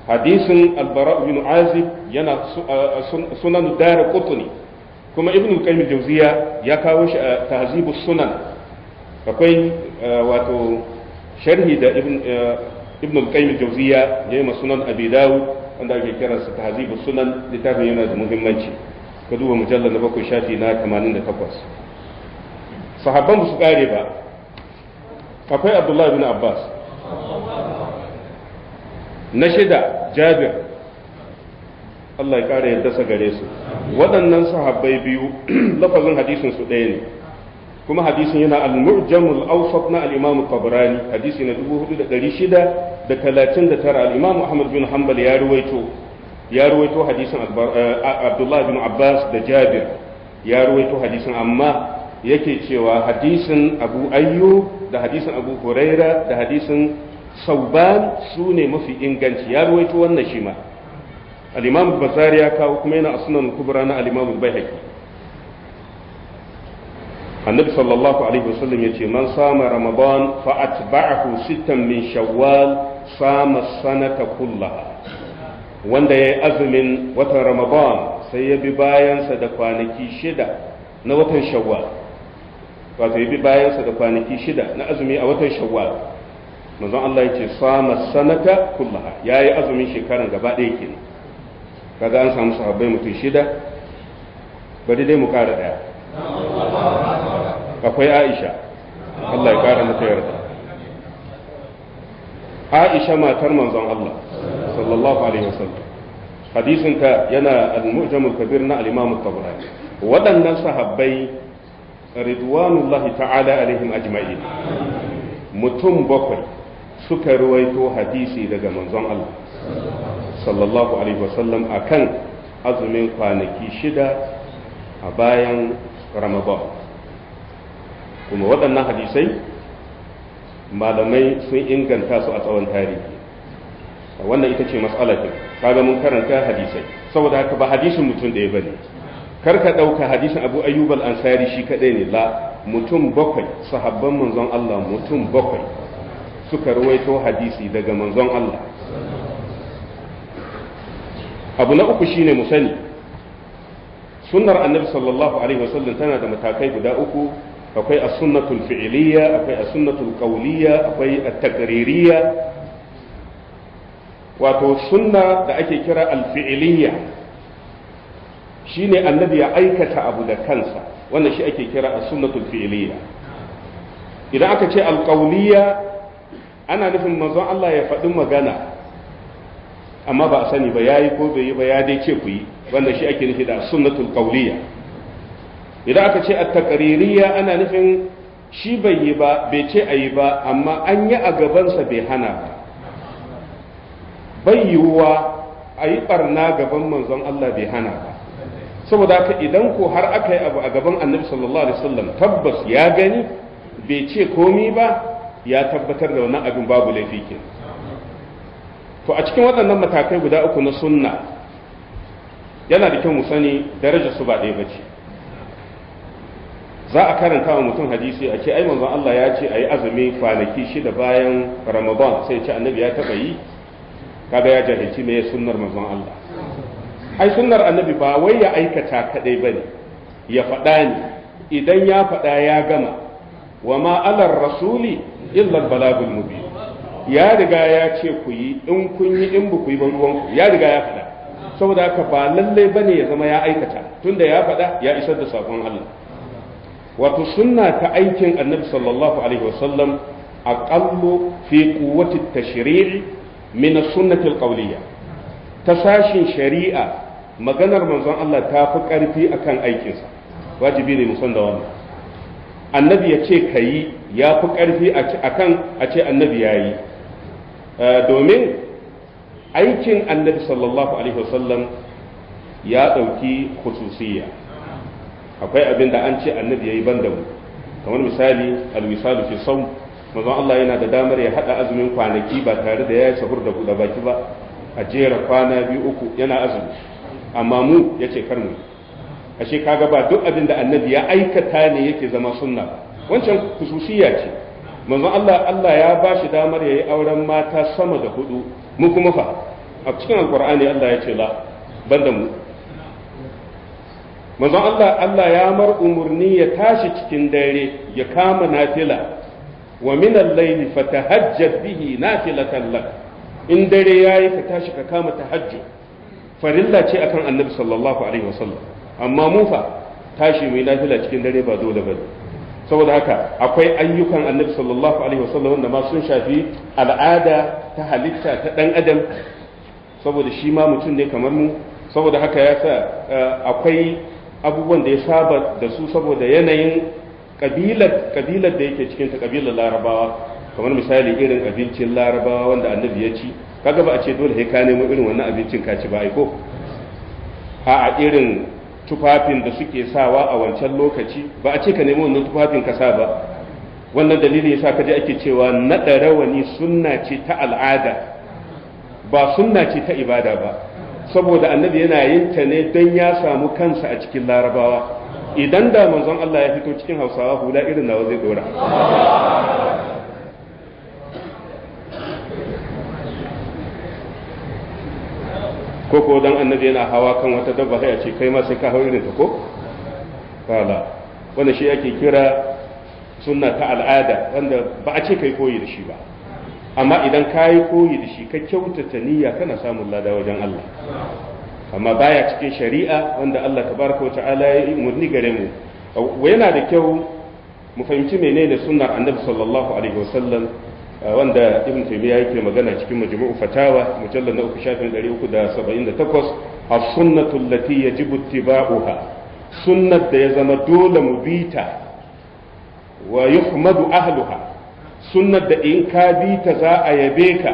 Hadisin Al-Bara bin Azib yana Sunan Daraqutni, kuma Ibn Qayyim Jawziya ya kawo shi a Tahzibus Sunan. Akwai wato sharhi da Ibn Qayyim Jawziya ya yi Sunan Abi Dawud, wanda ake kiransa Tahzibus Sunan. Littafin yana da muhimmanci, ka duba mujallal na 7 shafi na 88. Sahabban ba su kare ba, akwai Abdullah ibn Abbas. Na shida Jabir, Allah ya kare yadda sa gare su. Waɗannan sahabbai biyu lafazin hadisin su ɗaya ne, kuma hadisin yana al-Mu'jam al-Awsat na al-Imam Tabarani, hadisi na 4639. al-Imam Ahmad bin Hanbal ya ruwaito hadisin Abdullah bin Abbas da Jabir, ya ruwaito hadisin, amma yake cewa hadisin Abu Ayyub da hadisin Abu Huraira da hadisin Sauban su ne mafi inganci. Ya ruwaito wannan shi ma al-Imam Bazari ya kawo, kuma yana a Sunan Kubra na al-Imam Baihaqi. Annabi sallallahu alaihi wasallam yace man sama Ramadan fa atba'ahu sittan min Shawwal sama sanata kullaha. Wanda yayi azumin watan Ramadan sai ya bi bayansa da kwanaki shida na watan Shawwal, wato ya bi bayansa da kwanaki shida na azumi a watan Shawwal, manzon Allah yace sama sanata kullaha, yayi azumin shekaran gaba ɗaya kenan. Kaga an samu sahabbai mutum shida, bari dai mu ƙara ɗaya. Akwai Aisha, Allah ya ƙara mata yarda. Aisha matar manzon Allah sallallahu alaihi wasallam, hadisin ta yana al-Mu'jam al-Kabir na al-Imam at-Tabarani. Waɗannan sahabbai ridwanullahi ta'ala alaihim ajma'in, mutum bakwai suka ruwaito hadisi daga manzon Allah sallallahu alaihi wasallam akan azumin kwanaki shida a bayan Ramadan. Kuma waɗannan hadisai malamai sun inganta su a tsawon tarihi. Wannan ita ce matsala ɗin. Kaga mun karanta hadisai, saboda haka ba hadisin mutum ɗaya bane. Kar ka ɗauka hadisin Abu Ayyub al-Ansari shi kaɗai ne, la, mutum bakwai sahabban manzon Allah mutum bakwai suka ruwaito hadisi daga manzon Allah. Abu na uku shine mu sani sunnar Annabi sallallahu alaihi wasallam tana da matakai guda uku. Akwai as-sunnatul fi'liyya, akwai as-sunnatul qawliyya, akwai at-taqririyya. Wato sunna da ake kira al-fi'liyya shine Annabi ya aikata abu da kansa, wannan shi ake kira as-sunnatul fi'liyya. Idan aka ce al-qawliyya ana nufin manzon Allah ya faɗi magana amma ba a sani ba yayi ko bai yi ba, ya dai ce ku yi, wannan shi ake nufi da sunnatul qawliyya. Idan aka ce at-taqririyya ana nufin shi bai yi ba, bai ce ayi ba, amma an yi a gabansa bai hana ba. Bai yiwuwa a yi barna gaban manzon Allah bai hana ba. Saboda haka idan ko har aka yi abu a gaban Annabi sallallahu alaihi wasallam tabbas ya gani bai ce komi ba, ya tabbatar da wannan abin babu laifi kenan. To a cikin waɗannan matakai guda uku na sunna yana da kyau mu sani darajar su ba ɗaya bace. Za a karanta wa mutum hadisi a ce ai manzon Allah ya ce ayi azumi kwanaki shida bayan Ramadan, sai ya ce Annabi ya taɓa yi. Kaga ya jahilci me sunnar manzon Allah. Ai sunnar annabi ba wai ya aikata kadai bane, ya faɗa ne. Idan ya faɗa ya gama. Wa ma alar rasuli illa al-balagul mubin. Ya riga ya ce ku yi, in kun yi, in ba ku yi ba ruwanku. Ya riga ya faɗa. Saboda haka ba lallai bane ya zama ya aikata, tunda ya faɗa ya isar da sakon Allah. Wato sunna ta aikin annabi sallallahu alaihi wasallam aqallu fi quwwati at-tashri' min as-sunnati al-qawliyya. Ta sashin shari'a maganar manzon Allah ta fi ƙarfi akan aikinsa. Wajibi ne mu san da wannan. Annabi ya ce kayi ya fi ƙarfi akan a ce annabi ya yi, domin aikin annabi sallallahu alaihi wasallam ya ɗauki khususiyya. Akwai abin da an ce annabi ya yi ban da mu, kamar misali alwisalu fi sawm. Manzon Allah yana da damar ya haɗa azumin kwanaki ba tare da ya yi sahur da buɗe baki ba, a jera kwana biyu uku yana azumi, amma mu ya ce kar mu. Ashe kaga ba duk abin da annabi ya aikata ne yake zama sunna ba, wancan khususiyya ce. Manzon Allah Allah ya ba shi damar yayi auren mata sama da hudu, mu kuma fa a cikin alqur'ani Allah ya ce la, banda mu. Manzon Allah Allah ya mar umurni ya tashi cikin dare ya kama nafila, wa min al-layli fatahajjad bihi nafilatan lak. In dare yayi ka tashi ka kama tahajjud, farilla ce akan annabi sallallahu alaihi wasallam. Amma mu fa tashi mai nafila cikin dare ba dole bane. Saboda haka akwai ayyukan annabi sallallahu alaihi wasallam wanda ma sun shafi al'ada ta halitta ta dan adam, saboda shi ma mutum ne kamar mu. Saboda haka ya sa akwai abubuwan da ya saba da su saboda yanayin kabilar da yake cikin ta, kabilar larabawa. Kamar misali irin abincin larabawa wanda annabi ya ci, kaga ba a ce dole sai ka nemo irin wannan abincin ka ci ba, ai ko a irin tufafin da suke sawa a wancan lokaci ba a ce ka nemi wannan tufafin ka sa ba. Wannan dalilin yasa ka je ake cewa naɗa rawani sunna ce ta al'ada, ba sunna ce ta ibada ba, saboda annabi yana yin ta ne don ya samu kansa a cikin larabawa. Idan da manzon Allah ya fito cikin Hausawa, hula irin nawa zai dora. Ko ko dan annabi yana hawa kan wata dabba sai a ce kai ma sai ka hau irin ta ko kala. Wanda shi ake kira sunna ta al'ada, wanda ba a ce kai koyi da shi ba, amma idan ka yi koyi da shi ka kyautata niyya kana samun lada wajen Allah. Amma baya cikin shari'a wanda Allah tabaraka wata'ala ya yi umarni gare mu. Yana da kyau mu fahimci menene sunnar annabi sallallahu alaihi wasallam, wanda Ibn Taymiyyah yake magana cikin Majmu'u Fatawa mujallal na 3 shafin 378, as-sunnatu allati yajibu ittiba'uha, sunnat da ya zama dole mu bita, wa yuhmadu ahluha, sunnat da in ka bita za a yabe ka,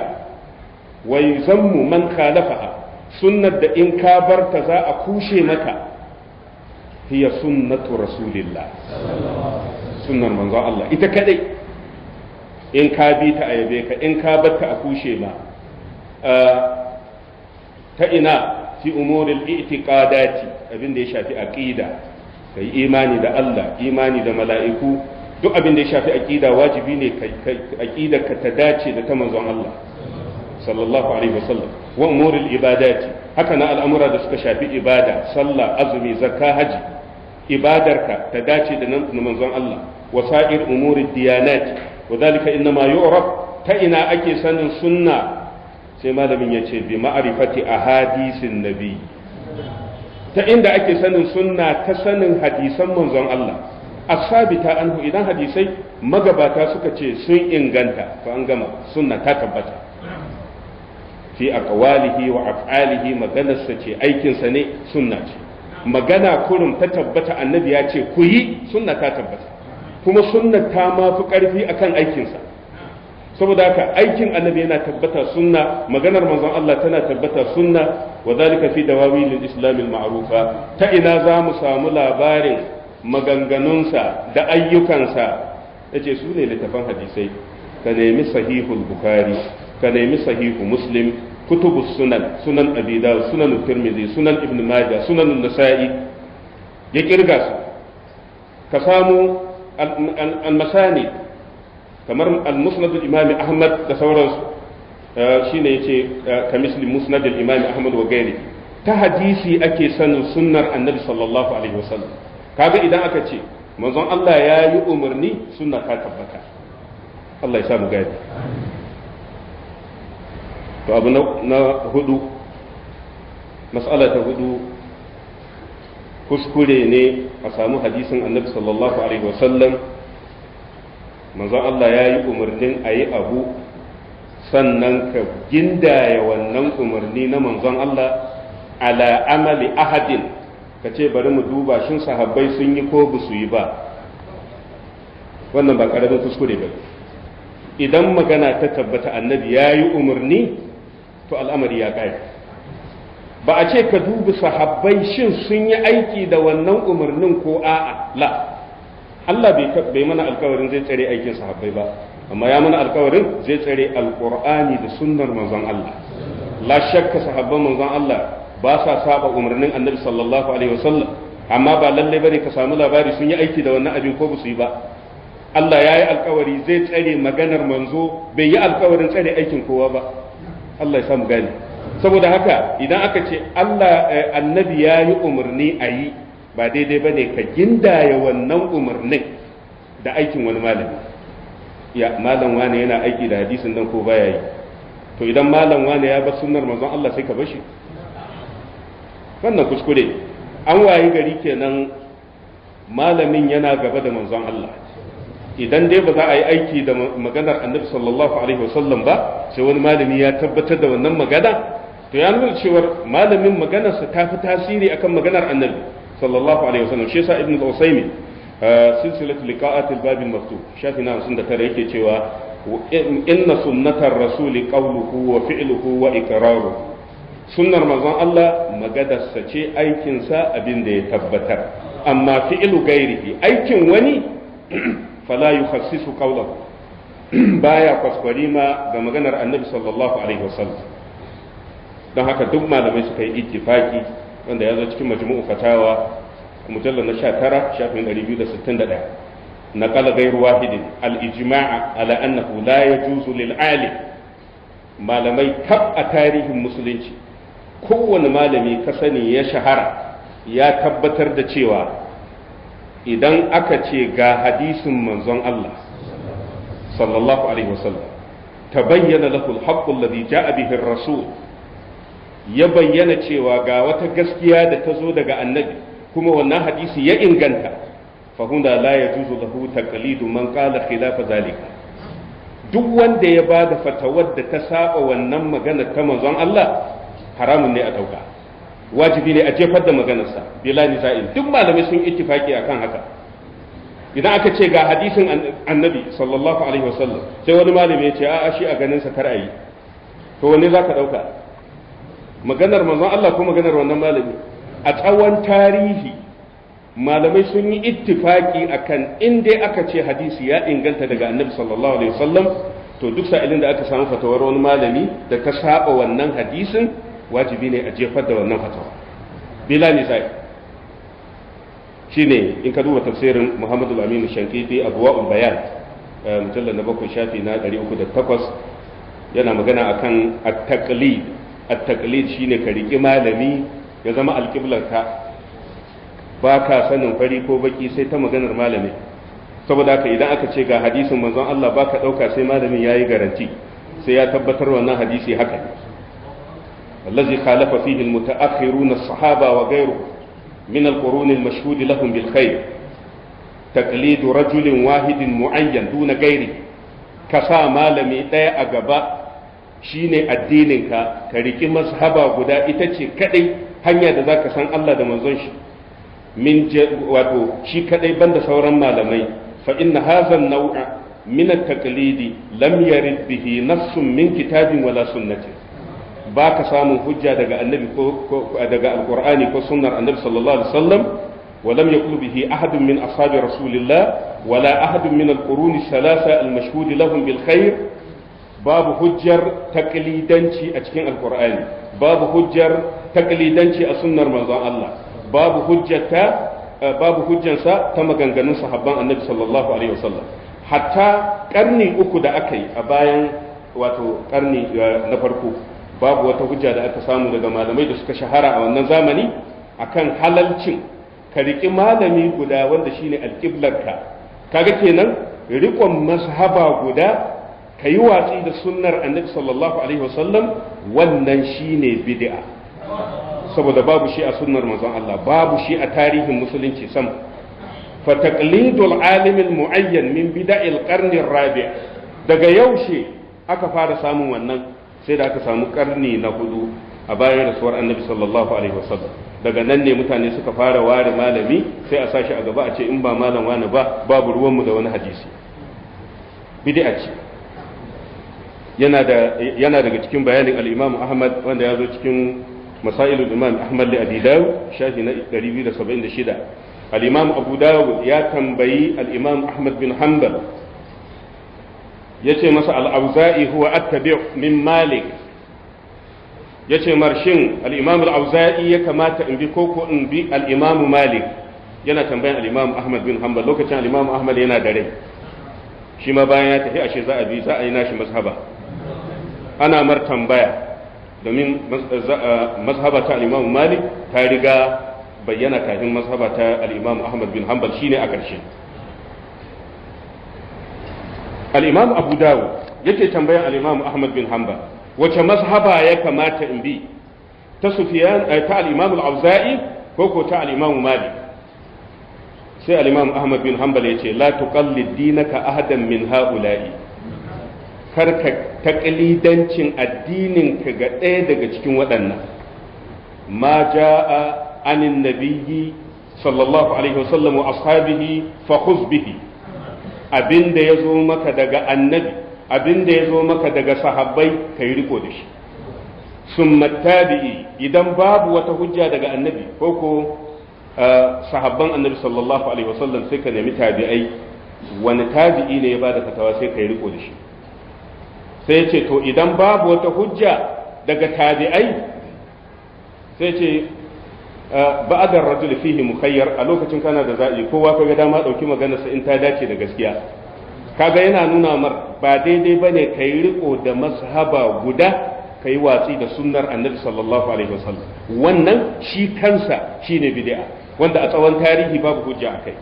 wa yuzammu man khalafaha, sunnat da in ka barta za a kushe maka, hiya sunnatu rasulillah, sunnar manzon Allah ita kadai. In ka bi ta a yabe ka, in ka bar ta a kushe ma. Ta ina fi umuril i'tiqadati, abin da ya shafi aqida, kai imani da Allah, imani da mala'iku, duk abin da ya shafi aqida wajibi ne kai aqidar ka ta dace da ta manzon Allah sallallahu alaihi wasallam. Wa umuril ibadati, haka na al'amura da suka shafi ibada, sallah, azumi, zakka, haji, ibadarka ta dace da na manzon Allah. Wa sa'ir umurid diyanati, wadhalika innama yu'raf, ta ina ake sanin sunna? Sai malamin ya ce bi ma'rifati ahadisin nabi, ta inda ake sanin sunna ta sanin hadisan manzon Allah asabita anhu. Idan hadisai magabata suka ce sun inganta, to an gama, sunna ta tabbata. Fi aqwalihi wa af'alihi, maganarsa ce, aikinsa ne, sunna ce. Magana kurum ta tabbata, annabi ya ce ku yi, sunna ta tabbata. Kuma sunna ta ma fi ƙarfi akan aikinsa. Saboda haka aikin annabi yana tabbata sunna, maganar manzon Allah tana tabbata sunna. Wa zalika fi dawawil al-islam al-ma'rufa, ta ina za mu samu labarin maganganunsa da ayyukansa? Yace su ne littafan hadisai. Ka nemi sahihul bukhari, ka nemi sahihu muslim, kutubus sunan, sunan abi dawud, sunan tirmidhi, sunan ibn majah, sunan nasa'i, ya kirga su. Ka samu al-masani kamar al-musnad al-imam ahmad da sauransu, Shine yace kamisli musnad al-imam Ahmad wa gairi, ta hadisi ake sanin sunnar annabi sallallahu alaihi wasallam. Kaga idan aka ce manzon Allah ya yi umarni, sunna ta tabbata. Allah ya sa mu gani. To abu na hudu, mas'ala ta hudu, kuskure ne a samu hadisin annabi sallallahu alaihi wasallam, manzon Allah ya yi umarnin a yi abu, sannan ka gindaya wannan umarni na manzon Allah ala amali ahadin, ka ce bari mu duba shin sahabbai sun yi ko ba su yi ba. Wannan ba karamin kuskure ba. Idan magana ta tabbata annabi ya yi umarni, to al'amari ya ƙare. Ba a ce ka dubi sahabbai shin sun yi aiki da wannan umarnin ko a'a. La, Allah bai mana alkawarin zai tsare aikin sahabbai ba, amma ya mana alkawarin zai tsare alqur'ani da sunnar manzon Allah. La shakka sahabban manzon Allah ba sa saba umarnin annabi sallallahu alaihi wasallam, amma ba lalle bane ka samu labari sun yi aiki da wannan abin ko ba su yi ba. Allah ya yi alkawari zai tsare maganar manzo, bai yi alkawarin tsare aikin kowa ba. Allah ya samu gani. Saboda haka idan aka ce Allah annabi ya yi umarni a yi, ba daidai ba ne ka gindaya wannan umarnin da aikin wani malami. Ya malam wane yana aiki da hadisin nan ko baya yi? To idan malam wane ya bar sunnar manzon Allah sai ka bar shi? Wannan kuskure. An wayi gari kenan malamin yana gaba da manzon Allah. Idan dai ba za a yi aiki da maganar annabi sallallahu alaihi wasallam ba sai wani malami ya tabbatar da wannan magana, to ya nuna cewar malamin maganarsa ta fi tasiri akan maganar annabi sallallahu alaihi wasallam. Shi yasa Ibn al-Usaymi, silsilatu liqa'at al-bab al-maftuh, shafi na 59, yake cewa inna sunnatar rasuli qawluhu wa fi'luhu wa iqraruhu. Sunnar manzon Allah maganarsa ce, aikinsa, abin da ya tabbatar. Amma fi'lu gairihi, aikin wani, fala yukhassisu qawluhu, baya kwaskwari ma ga maganar annabi sallallahu alaihi wasallam. Don haka duk malamai suka yi ittifaki, wanda ya zo cikin Majmu'u Fatawa, mujallal na 19, shafin 261, naqala ghayru wahidin al-ijma'a ala annahu la yajuzu lil alim. Malamai kaf a tarihin musulunci, kowane malami ka sani ya shahara, ya tabbatar da cewa idan aka ce ga hadisin manzon Allah sallallahu alaihi wasallam, tabayyana lahu al-haqqu alladhi ja'a bihi ar-rasul, ya bayyana cewa ga wata gaskiya da ta zo daga annabi, kuma wannan hadisi ya inganta, fa huna la yajuzu lahu taqlidu man qala khilafa zalika. Duk wanda ya bada fatawar da ta saba wannan magana ta manzon Allah, haramun ne a dauka, wajibi ne a jefar da maganarsa bila nisa'in. Duk malamai sun ittifaki akan haka. Idan aka ce ga hadisin annabi sallallahu alaihi wasallam, sai wani malami ya ce a'a, shi a ganin sa kar a yi, to wanne zaka dauka, maganar manzon Allah ko maganar wannan malami? A tsawon tarihi malamai sun yi ittifaki akan in dai aka ce hadisi ya inganta daga annabi sallallahu alaihi wasallam, to duk sa'ilin da aka samu fatawar wani malami da ta saba wannan hadisin, wajibi ne a jefar da wannan fatawa bila nisai. Shine in ka duba tafsirin Muhammadu Aminu Shankiti, Adwa'ul Bayan, mujallal na 7, shafi na 308, yana magana akan at-taqlid. At-taqlid shine ka riki malami ya zama alƙiblarka, ba ka sanin fari ko baki sai ta maganar malami. Saboda haka idan aka ce ga hadisin manzon Allah, ba ka ɗauka sai malamin ya yi garanti, sai ya tabbatar wannan hadisi haka. Allazi khalafa fihi almutaakhiruna as-sahaba wa ghayruhum min al-qurun al-mashhud lahum bil khair, taqlid rajulin wahidin mu'ayyan duna ghairi. Ka sa malami ɗaya a gaba shine addininka, ka riki mazhaba guda, ita ce kadai hanya da zaka san Allah da manzon shi, min wato shi kadai banda sauran malamai. Fa inna hadha an-naw'a min at-taqlidi lam yarid bihi nassun min kitabin wala sunnatin. Ba ka samun hujja daga annabi ko daga alqur'ani ko sunnar annabi sallallahu alaihi wasallam. Wa lam yaqul bihi ahadun min ashabi rasulillah wala ahadun min al-qurun ath-thalatha al-mashhud lahum bil khair. Babu hujjar taqlidanci a cikin alqur'ani, babu hujjar taqlidanci a sunnar manzon Allah, babu hujjata, babu hujjansa ta maganganun sahabban annabi sallallahu alaihi wasallam. Hatta karni uku da aka yi a bayan wato karni na farko. Babu wata hujja da aka samu daga malamai da suka shahara a wannan zamani akan halalcin ka riƙi malami guda wanda shine alƙiblarka. Kaga kenan riƙon mazhaba guda ka yi watsi da sunnar annabi sallallahu alaihi wasallam, wannan shine bid'a, saboda babu shi a sunnar manzon Allah, babu shi a tarihin musulunci sam. Fa taqlidul alim al muayyan min bid'il qarn ar rabi', daga yaushe aka fara samun wannan? Sai da aka samu karni na hudu a bayan rasuwar annabi sallallahu alaihi wasallam. Daga nan ne mutane suka fara ware malami, sai a sashi a gaba a ce in ba malam wani ba babu ruwanmu da wani hadisi. Bid'a ce. Yana daga cikin bayanin al-Imam Ahmad wanda ya zo cikin Masailul Imam Ahmad li Abi Dawud shafi na 276. Al-Imam Abu Dawud ya tambayi al-Imam Ahmad bin Hanbal, yace masa al-Auza'i huwa attabi' min Malik. Yace marshin al-Imam al-Auza'i ya kamata in bi koko in bi al-Imam Malik? Yana tambayan al-Imam Ahmad bin Hanbal lokacin al-Imam Ahmad yana da rai, shi ma bayan ya tafi ashe za a bi, za a yi nashi mazhaba. Ana mar tambaya domin mazhaba ta al-Imam Malik ta riga bayyana kafin mazhaba ta al-Imam Ahmad bin Hanbal, shine a ƙarshe. Al-Imam Abu Dawud yake tambayan al-Imam Ahmad bin Hanbal wace mazhaba ya kamata in bi, ta Sufyan ta al-Imam al-Auza'i ko ko ta al-Imam Malik? Sai al-Imam Ahmad bin Hanbal yace la tuqallid dinaka ahadan min ha'ula'i, kar ka taqlidancin addinin ka ga ɗaya daga cikin waɗannan. Ma jaa anin nabiyyi sallallahu alaihi wasallam wa ashabihi fa khudh bihi, abinda yazo maka daga annabi, abinda yazo maka daga sahabbai, kai riko da shi. Summa tabi'i, idan babu wata hujja daga annabi ko ko sahabban annabi sallallahu alaihi wasallam, sai ka nemi tabi'ai, wani tabi'i ne ya bada fatawa sai ka yi riko da shi. Sai ya ce to idan babu wata hujja daga tabi'ai, sai ce ba'adar rajul fihi mukhayyar, a lokacin kana da za'i, kowa kaga dama dauki maganarsa in ta dace da gaskiya. Kaga yana nuna mar ba daidai bane kai riko da mazhaba guda kai watsi da sunnar annabi sallallahu alaihi wasallam. Wannan shi kansa shine bid'a wanda a tsawon tarihi babu hujja akai.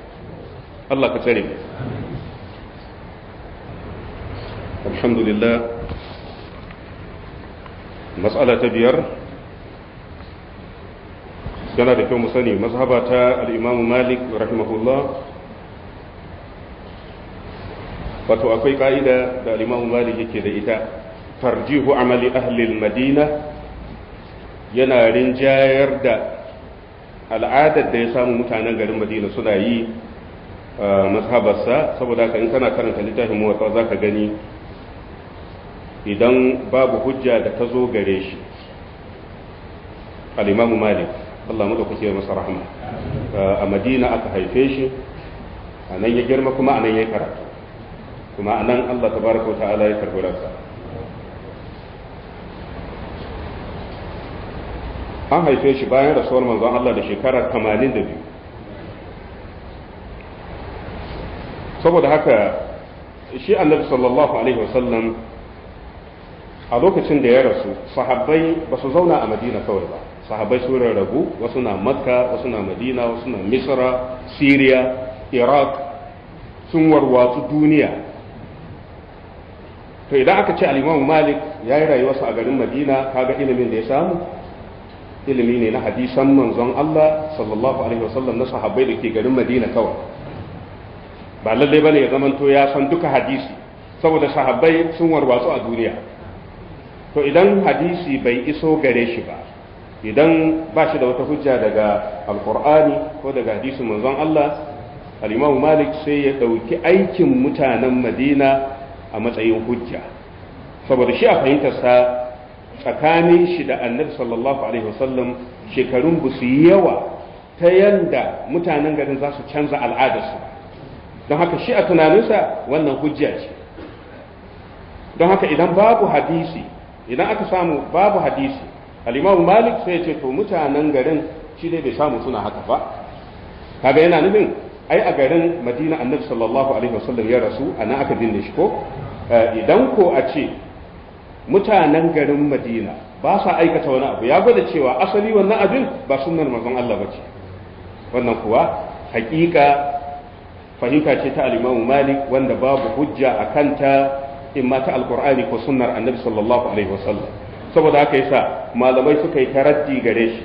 Allah ka tsare mu. Alhamdulillah. Mas'ala ta biyar, yana da kyau mu sani mazhaba ta al-Imam Malik rahimahullah. Wato akwai ka'ida da al-Imam Malik yake da ita, tarjihu amali ahli al-Madina, yana rinjayar da al'adar da ya samu mutanen garin Madina suna yi mazhabarsa. Saboda haka in kana karanta littafin Muwatta zaka gani idan babu hujja da ta zo gare shi al-Imam Malik, Allah madaukake masa rahama, a Madina aka haife shi, a nan ya girma kuma a nan ya karatu, kuma a nan Allah tabaraka wa ta'ala ya karbi ransa. An haife shi bayan rasuwar manzon Allah da shekara 82. Saboda haka shi annabi sallallahu alaihi wasallam a lokacin da ya rasu, sahabbai ba su zauna a Madina kawai ba. Sahabbai sun rarrabu, wasu na Makka, wasu na Madina, wasu na Misra, Syria, Iraq, sun warwatsu duniya. To idan aka ce al-Imam Malik ya yi rayuwarsa a garin Madina, kaga ilimin da ya samu ilimi ne na hadisan manzon Allah sallallahu alaihi wasallam na sahabbai da ke garin Madina kawai. Ba lallai bane ya zamanto ya san duka hadisi, saboda sahabbai sun warwatsu a duniya. To idan hadisi bai iso gare shi ba, idan ba shi da wata hujja daga alkur'ani ko daga hadisin manzon Allah, al-Imam Malik sai ya dauki aikin mutanen Madina a matsayin hujja, saboda shi a fahimtarsa tsakanin shi da annabi sallallahu alaihi wasallam shekarun ba su yi yawa ta yanda mutanen garin za su canza al'adarsu. Don haka shi a tunaninsa wannan hujja ce. Don haka idan babu hadisi, idan aka samu babu hadisi, al-Imam Malik sai ya ce to mutanen garin shi dai bai samu suna haka ba. Kaga yana nufin ai a garin Madina annabi sallallahu alaihi wasallam ya rasu, ana aka binne shi ko? Idan ko a ce Mutanen garin Madina ba sa aikata wani abu, ya gwada cewa asali wannan abin ba sunnar manzon Allah bace. Wannan kuwa hakika fahimta ce ta al-Imam Malik wanda babu hujja a kanta imma ta alqur'ani ko sunnar Annabi sallallahu alaihi wasallam. Saboda haka yasa malamai suka yi taraddi gare shi.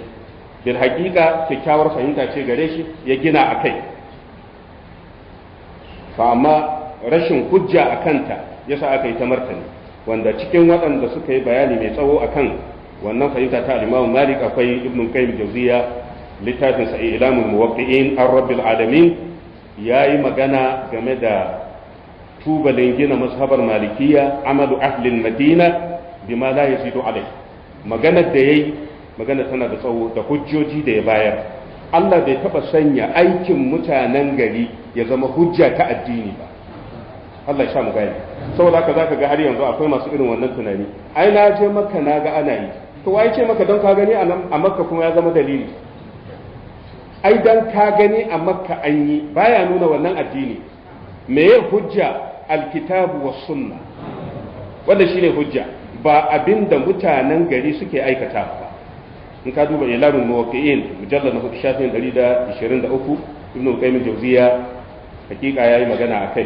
Bil hakika kyakkyawar fahimta ce gare shi ya gina akai. Fa amma rashin hujja a kanta yasa aka yi ta martani, wanda cikin waɗanda suka yi bayani mai tsawo akan wannan fahimta ta al-Imam Malik akwai Ibn Qayyim Jawziya, littafin sa Ilamul Muwaqqi'in ar-Rabbil Alamin, yayi magana game da tubalin gina mazhabar Malikiyya, amalu ahli al-Madina bima la yazidu alayh. Maganar da yayi, magana tana da tsawo da hujjoji da ya bayar. Allah bai taba sanya aikin mutanen gari ya zama hujja ta addini ba. Allah ya sa mu gane. Saboda haka zaka ga har yanzu akwai masu irin wannan tunani. Ai na je Makka na ga ana yi. To wai ce maka don ka gani a nan a Makka kuma ya zama dalili? Ai dan ka gani a Makka an yi baya nuna wannan addini. Me ya hujja? Alkitabu was sunna. Wanda shine hujja, ba abinda mutanen gari suke aikata ba. In ka duba Ilamul Muwaqqi'in mujallad na 4 shafin 123, Ibn Qayyim al-Jawziyya hakika yayi magana akai.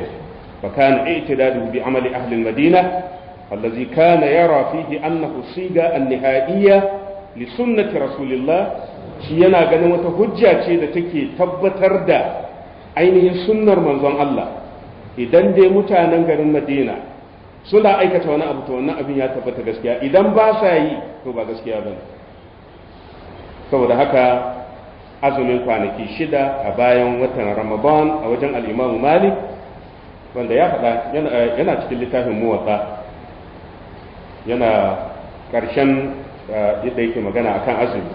فكان اعتداده بعمل أهل المدينة الذي كان يرى فيه أنه الصيغة النهائية لسنة رسول الله، shi yana ganin wata hujja ce da take tabbatar da ainihin sunnar manzon Allah. Idan dai mutanen garin Madina suna aikata wani abu, to wannan abin ya tabbata gaskiya. Idan ba sa yi, to ba gaskiya bane. Saboda haka azumin kwanaki 6 a bayan watan Ramadan a wajen al-Imam Malik, wanda ya faɗa yana cikin littafin Muwatta, yana ƙarshen yadda yake magana akan azumi.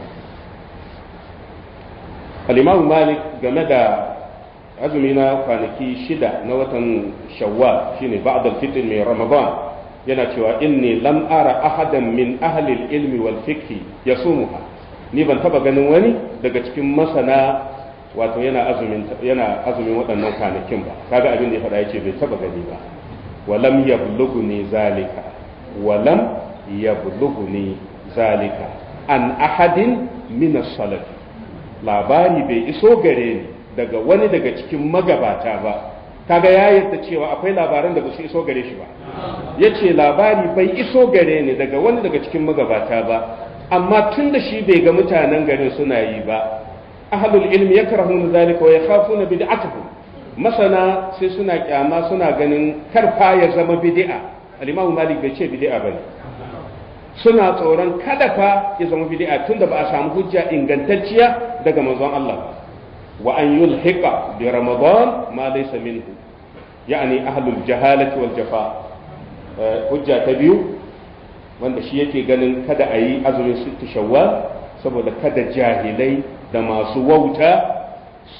Al-Imam Malik game da azumi na kwanaki 6 na watan Shawwal, shine ba'd al-fitr min Ramadan, yana cewa inni lam ara ahadan min ahli al-ilmi wal fiqh yasumuha. Ni ban taba ganin wani daga cikin masana wato yana azumin waɗannan kwanakin ba. Kaga abin da ya faɗa, yace bai taba gani ba. Walam yablughuni zalika, walam yablughuni zalika an ahadin min as-salaf. Labari bai iso gare ni daga wani daga cikin magabata ba. Kaga ya yarda cewa akwai labaran da ba su iso gare shi ba. Yace labari bai iso gare ni daga wani daga cikin magabata ba, amma tun da shi bai ga mutanen garin suna yi ba, ahlul ilmi yakrahuna zalika wa yakhafuna bid'atuhu. Masana sai suna kyama, suna ganin karfa ya zama bid'a. Al-Imam Malik bai ce bid'a bane. Suna tsoron kada fa ya zama bid'a tunda ba a samu hujja ingantacciya daga manzon Allah ba. Wa an yulhiqa bi Ramadan ma laysa minhu, yani ahlul jahalati wal jafa. Hujja ta biyu wanda shi yake ganin kada a yi azumin sittu Shawwal saboda kada jahilai da masu wauta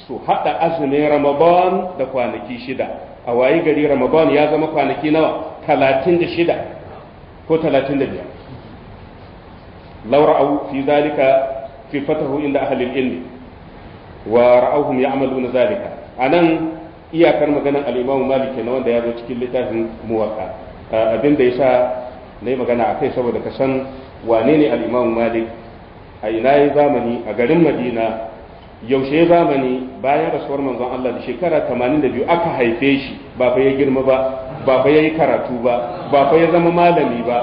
su haɗa azumin Ramadan da kwanaki 6. A wayi gari Ramadan ya zama kwanaki nawa? 36 ko 35. Law ra'aw fi zalika fi fatahu inda ahli al-ilmi wa ra'awhum ya'maluna zalika. Anan iyakar maganar al-Imam Malik kenan wanda ya zo cikin littafin Muwatta. Abin da yasa nayi magana akai saboda ka san wane ne al-Imam Malik, a ina ya zamani, a garin Madina, yaushe ya zamani, bayan rasuwar manzon Allah da shekara 82 aka haife shi. Ba fa ya girma ba, ba fa yayi karatu ba, ba fa ya zama malami ba,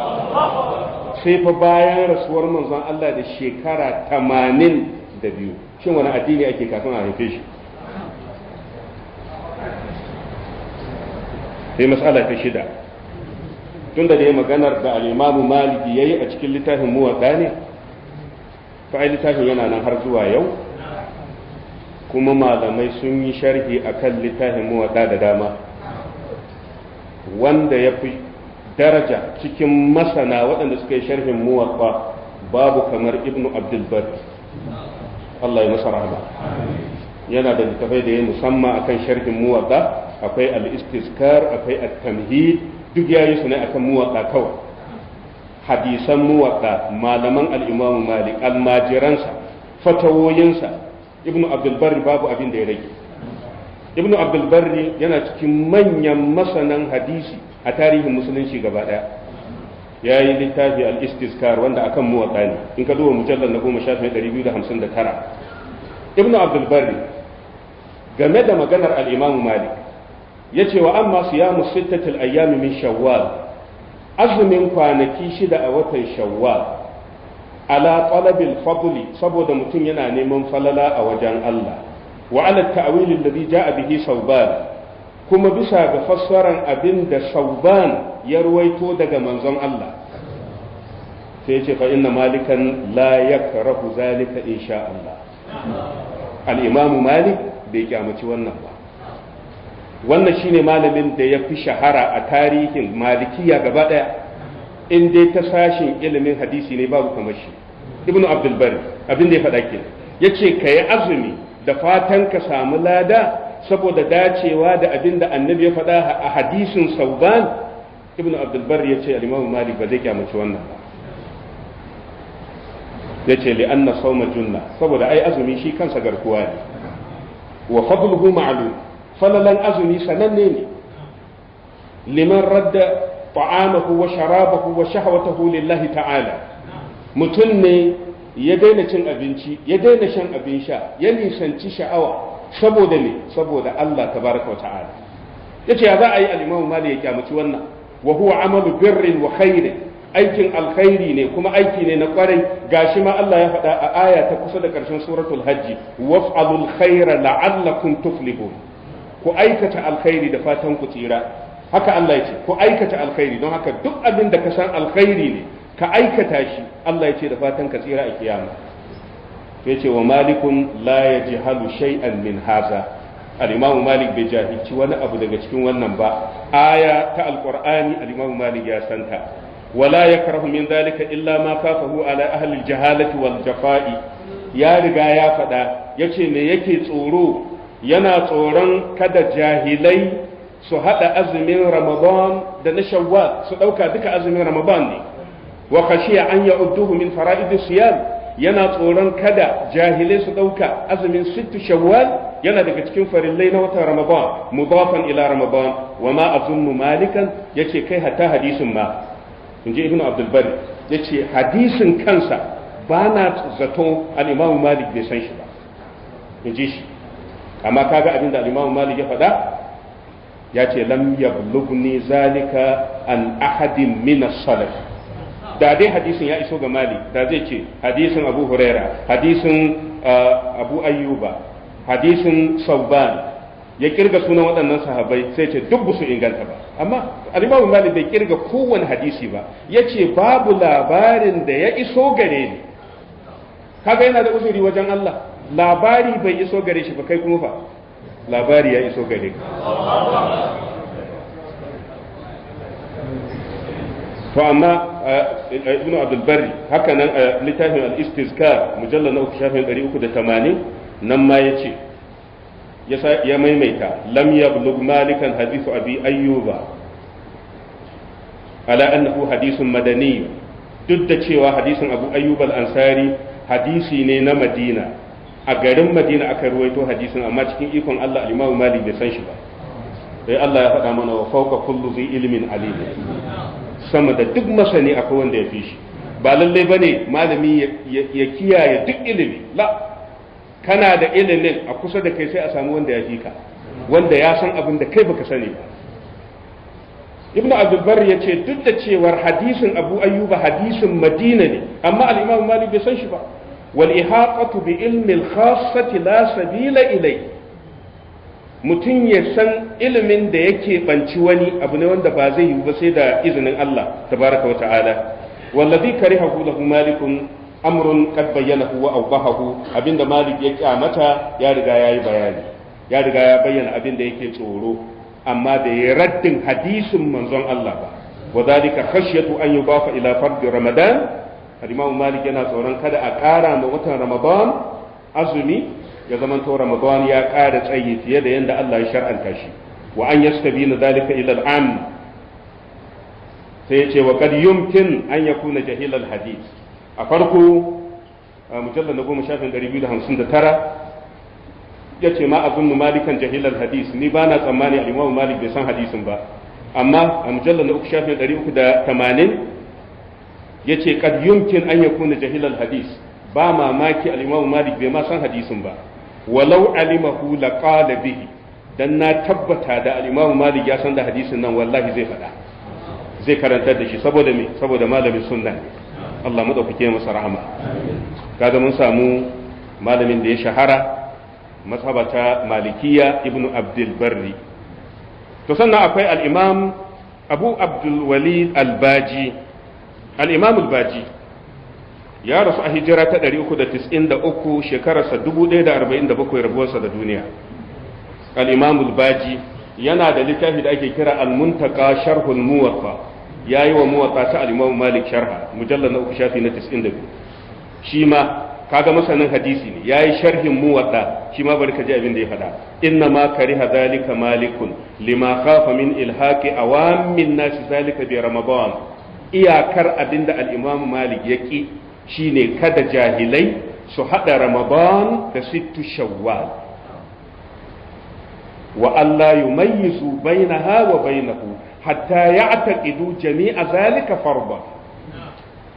sai fa bayan rasuwar manzon Allah da shekara 82. Shin wani addini ake kafin a haife shi? Sai mas'ala ta 6, tunda da ya maganar da al-Imam Malik yayi a cikin littafin Muwatta ne, fa ai littafin yana nan har zuwa yau, kuma malamai sun yi sharhi akan littafin Muwatta da dama. Wanda ya fi daraja cikin masana waɗanda suka yi sharhin Muwatta babu kamar Ibn Abdul Barr, Allah ya masa rahama. Yana da littafai da ya musamman akan sharhin Muwatta, akwai al-Istizkar, akwai at-Tamhid, duk yayi su ne akan Muwatta kawai. Hadisan Muwatta, malaman al-Imam Malik, almajiransa, fatawoyinsa, Ibn Abdul Barr babu abin da ya rage. Ibn Abdul Barr yana cikin manyan masanan hadisi a tarihin musulunci gaba daya. Ya yi littafi al-istizkar wanda akan muwatta ne. In ka duba mujallar na 10 shafin 259, Ibn Abdul Barri game da maganar al-Imam Malik yace wa amma siyamu sittatil ayyami min Shawwal, azumin kwanaki 6 a watan Shawwal, ala talabil fadli, saboda mutum yana neman falala a wajen Allah, wa ala ta'wil alladhi ja'a bihi Sauban, kuma bisa ga fassaran abin da Sauban ya ruwaito daga manzon Allah, sai ya ce fa inna Malikan la yakrahu zalika insha Allah. Al-Imam Malik bai kyamaci wannan ba. Wannan shine malamin da ya fi shahara a tarihin Malikiya gaba daya, in dai ta sashin ilimin hadisi ne babu kamar shi. Ibn Abdul Bari abin da ya faɗa kenan, yace kayi azumi da fatan ka samu lada saboda dacewa da abin da annabi ya faɗa a hadisin Sauban. Ibn Abdul Bari yace al-Imam Malik ba zai kyamaci wannan ba. Yace li anna sawma junna, saboda ai azumi shi kansa garkuwa ne, wa fadluhu ma'lum, falalan azumi sananne ne, liman radda ta'amahu wa sharabahu wa shahwatahu lillahi ta'ala. Mutum ne ya daina cin abinci, ya daina shan abin sha, ya nisanci sha'awa saboda ne, saboda Allah tabaraka wa ta'ala. Yace ya za a yi al-Imam Malik ya kyamaci wannan? Wa huwa amalu birrin wa khairin, aikin alkhairi ne kuma aiki ne na kwarai. Gashi ma Allah ya faɗa a aya ta kusa da ƙarshen suratul Hajji, waf'alul khaira la'allakum tuflihun, ku aikata alkhairi da fatan ku tsira. Haka Allah ya ce ku aikata alkhairi, don haka duk abin da ka san alkhairi ne ka aikata shi, Allah ya ce da fatan ka tsira a kiyama. Ya ce wa Malikun la yajhalu shay'an min haza, al-Imam Malik bai jahilci wani abu daga cikin wannan ba. Aya ta alqur'ani al-Imam Malik ya santa. Wala yakrahu min dhalika illa ma kafahu ala ahli al-jahalati wal jafa'i. Ya riga ya faɗa, yace me yake tsoro? Yana tsoron kada jahilai su haɗa azumin Ramadan da na Shawwal, su ɗauka duka azumin Ramadan ne. Wa khashiya an ya'udduhu min fara'id siyam, yana tsoron kada jahilai su ɗauka azumin sittu Shawwal yana daga cikin farillai na watan Ramadan, mudafan ila Ramadan. Wa ma azunnu Malikan, yace kai hatta hadisin ma, inji Ibn Abdul Bari, yace hadisin kansa ba na zato al-Imam Malik bai san shi ba, inji shi. Amma kaga abin da al-Imam Malik ya faɗa, ya ce lam yablughni zalika an ahadin min as-salaf. Da dai hadisin ya iso ga Malik, da zai ce hadisin Abu Huraira, hadisin Abu Ayyuba, hadisin Sauban, ya kirga sunan waɗannan sahabbai sai ce duk su inganta ba. Amma al-Imam Malik bai kirga kowane hadisi ba, yace babu labarin da ya iso gare ni. Kaga yana da uzuri wajen Allah, labari bai iso gare shi ba, kai kuma fa labari ya iso gare ka. To amma Ibn Abdul Barri haka nan a littafin al-Istizkar mujallal na 3 shafin 380 nan ma yace ya maimaita lam yablugh Malikan hadithu Abi Ayyuba ala annahu hadithun madani. Duk da cewa hadisin Abu Ayyub al-Ansari hadisi ne na Madina, a garin Madina aka ruwaito hadisin, amma cikin ikon Allah al-Imam Malik bai san shi ba. Sai Allah ya faɗa mana wa fawqa kullu zi ilmin alim, sama da duk masani akwai wanda ya fi shi. Ba lallai bane malami ya kiyaye duk ilimi, la, kana da ilimin a kusa da kai sai a samu wanda ya fi ka, wanda ya san abin da kai baka sani ba. Ibn Abdul Barr ya ce duk da cewar hadisin Abu Ayyuba hadisin Madina ne, amma al-Imam Malik bai san shi ba. Wal ihaqatu bi ilmi al-khassati la sabila ilay, mutum ya san ilimin da yake banci wani abu ne wanda ba zai yiwu ba sai da izinin Allah tabaraka wa ta'ala. Wallazi karihahu lahu Malikun amrun qad bayyanahu wa awdahahu, abinda Malik ya kyamata ya riga yayi bayani, ya riga ya bayyana abinda yake tsoro, amma da ya raddin hadisin manzon Allah ba. Wa zalika khashyatu an yudafa ila fard Ramadan. Al-Imam Malik yana tsoron kada a ƙara ma watan Ramadan azumi, ya zamanto Ramadan ya ƙara tsayi fiye da yanda Allah ya shar'anta shi. Wa an yastabina zalika ila al-am, sai ya ce wa qad yumkin an yakuna jahil al-hadith. A farko mujallal na 10 shafin 259 ya ce ma azunnu Malikan jahilal hadis, ni ba na tsammani al-Imam Malik bai san hadisin ba. Amma a mujallal na 3 shafin 380 Yace kad yumkin an yakuna jahilal hadis, ba mamaki al-Imam Malik bai ma san hadisin ba. Walau alimahu laqala bihi, dan na tabbata da al-Imam Malik ya san da hadisin nan wallahi zai faɗa, zai karantar da shi. Saboda me? Saboda malamin sunna ne. Allah madaukake masa rahama. Kaga mun samu malamin da ya shahara mazhabata Malikiya, Ibn Abdul Barri. To sannan akwai al-Imam Abu Abdul Walid al-Baji. Al-Imam al-Baji ya rasu a hijira ta 393, shekararsa 1047 rabuwarsa da duniya. Al-Imam al-Baji yana da littafi da ake kira al-Muntaka Sharhul Muwatta, yayi wa Muwatta ta al-Imam Malik sharha, mujallal na 3 shafi na 92. Shi ma kaga masanin hadisi ne, yayi sharhin Muwatta. Shi ma bari ka ji abin da ya faɗa. Inna ma kariha zalika Malikun lima khafa min ilhaqi awamin nasi zalika bi Ramadan. Iyakar abinda al-Imam Malik ya ki shine kada jahilai su hada Ramadan da sittu Shawwal, wa alla yumayyizu bainaha wa bainahu hatta ya'taqidu jami'a zalika farda.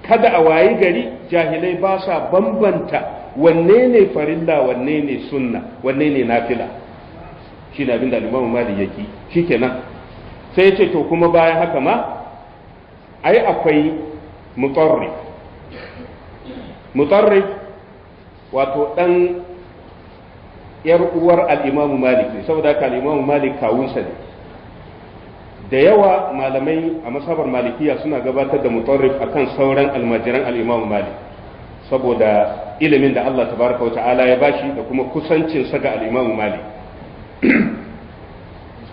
Kada a wayi gari jahilai ba sa bambanta wanne ne farilla, wanne ne sunna, wanne ne nafila. Shi ne abinda Imam Malik yake. Shikenan sai ya ce to kuma bayan haka ma ai akwai mutarrif. Mutarrif wato dan yar uwar al-Imam Malik ne, saboda haka al-Imam Malik kawunsa ne. Da yawa malamai a masabar Malikiya suna gabatar da mutarrif akan sauran almajiran al-Imam Malik, saboda ilimin da Allah tabaraka wa ta'ala ya bashi da kuma kusancin sa ga al-Imam Malik.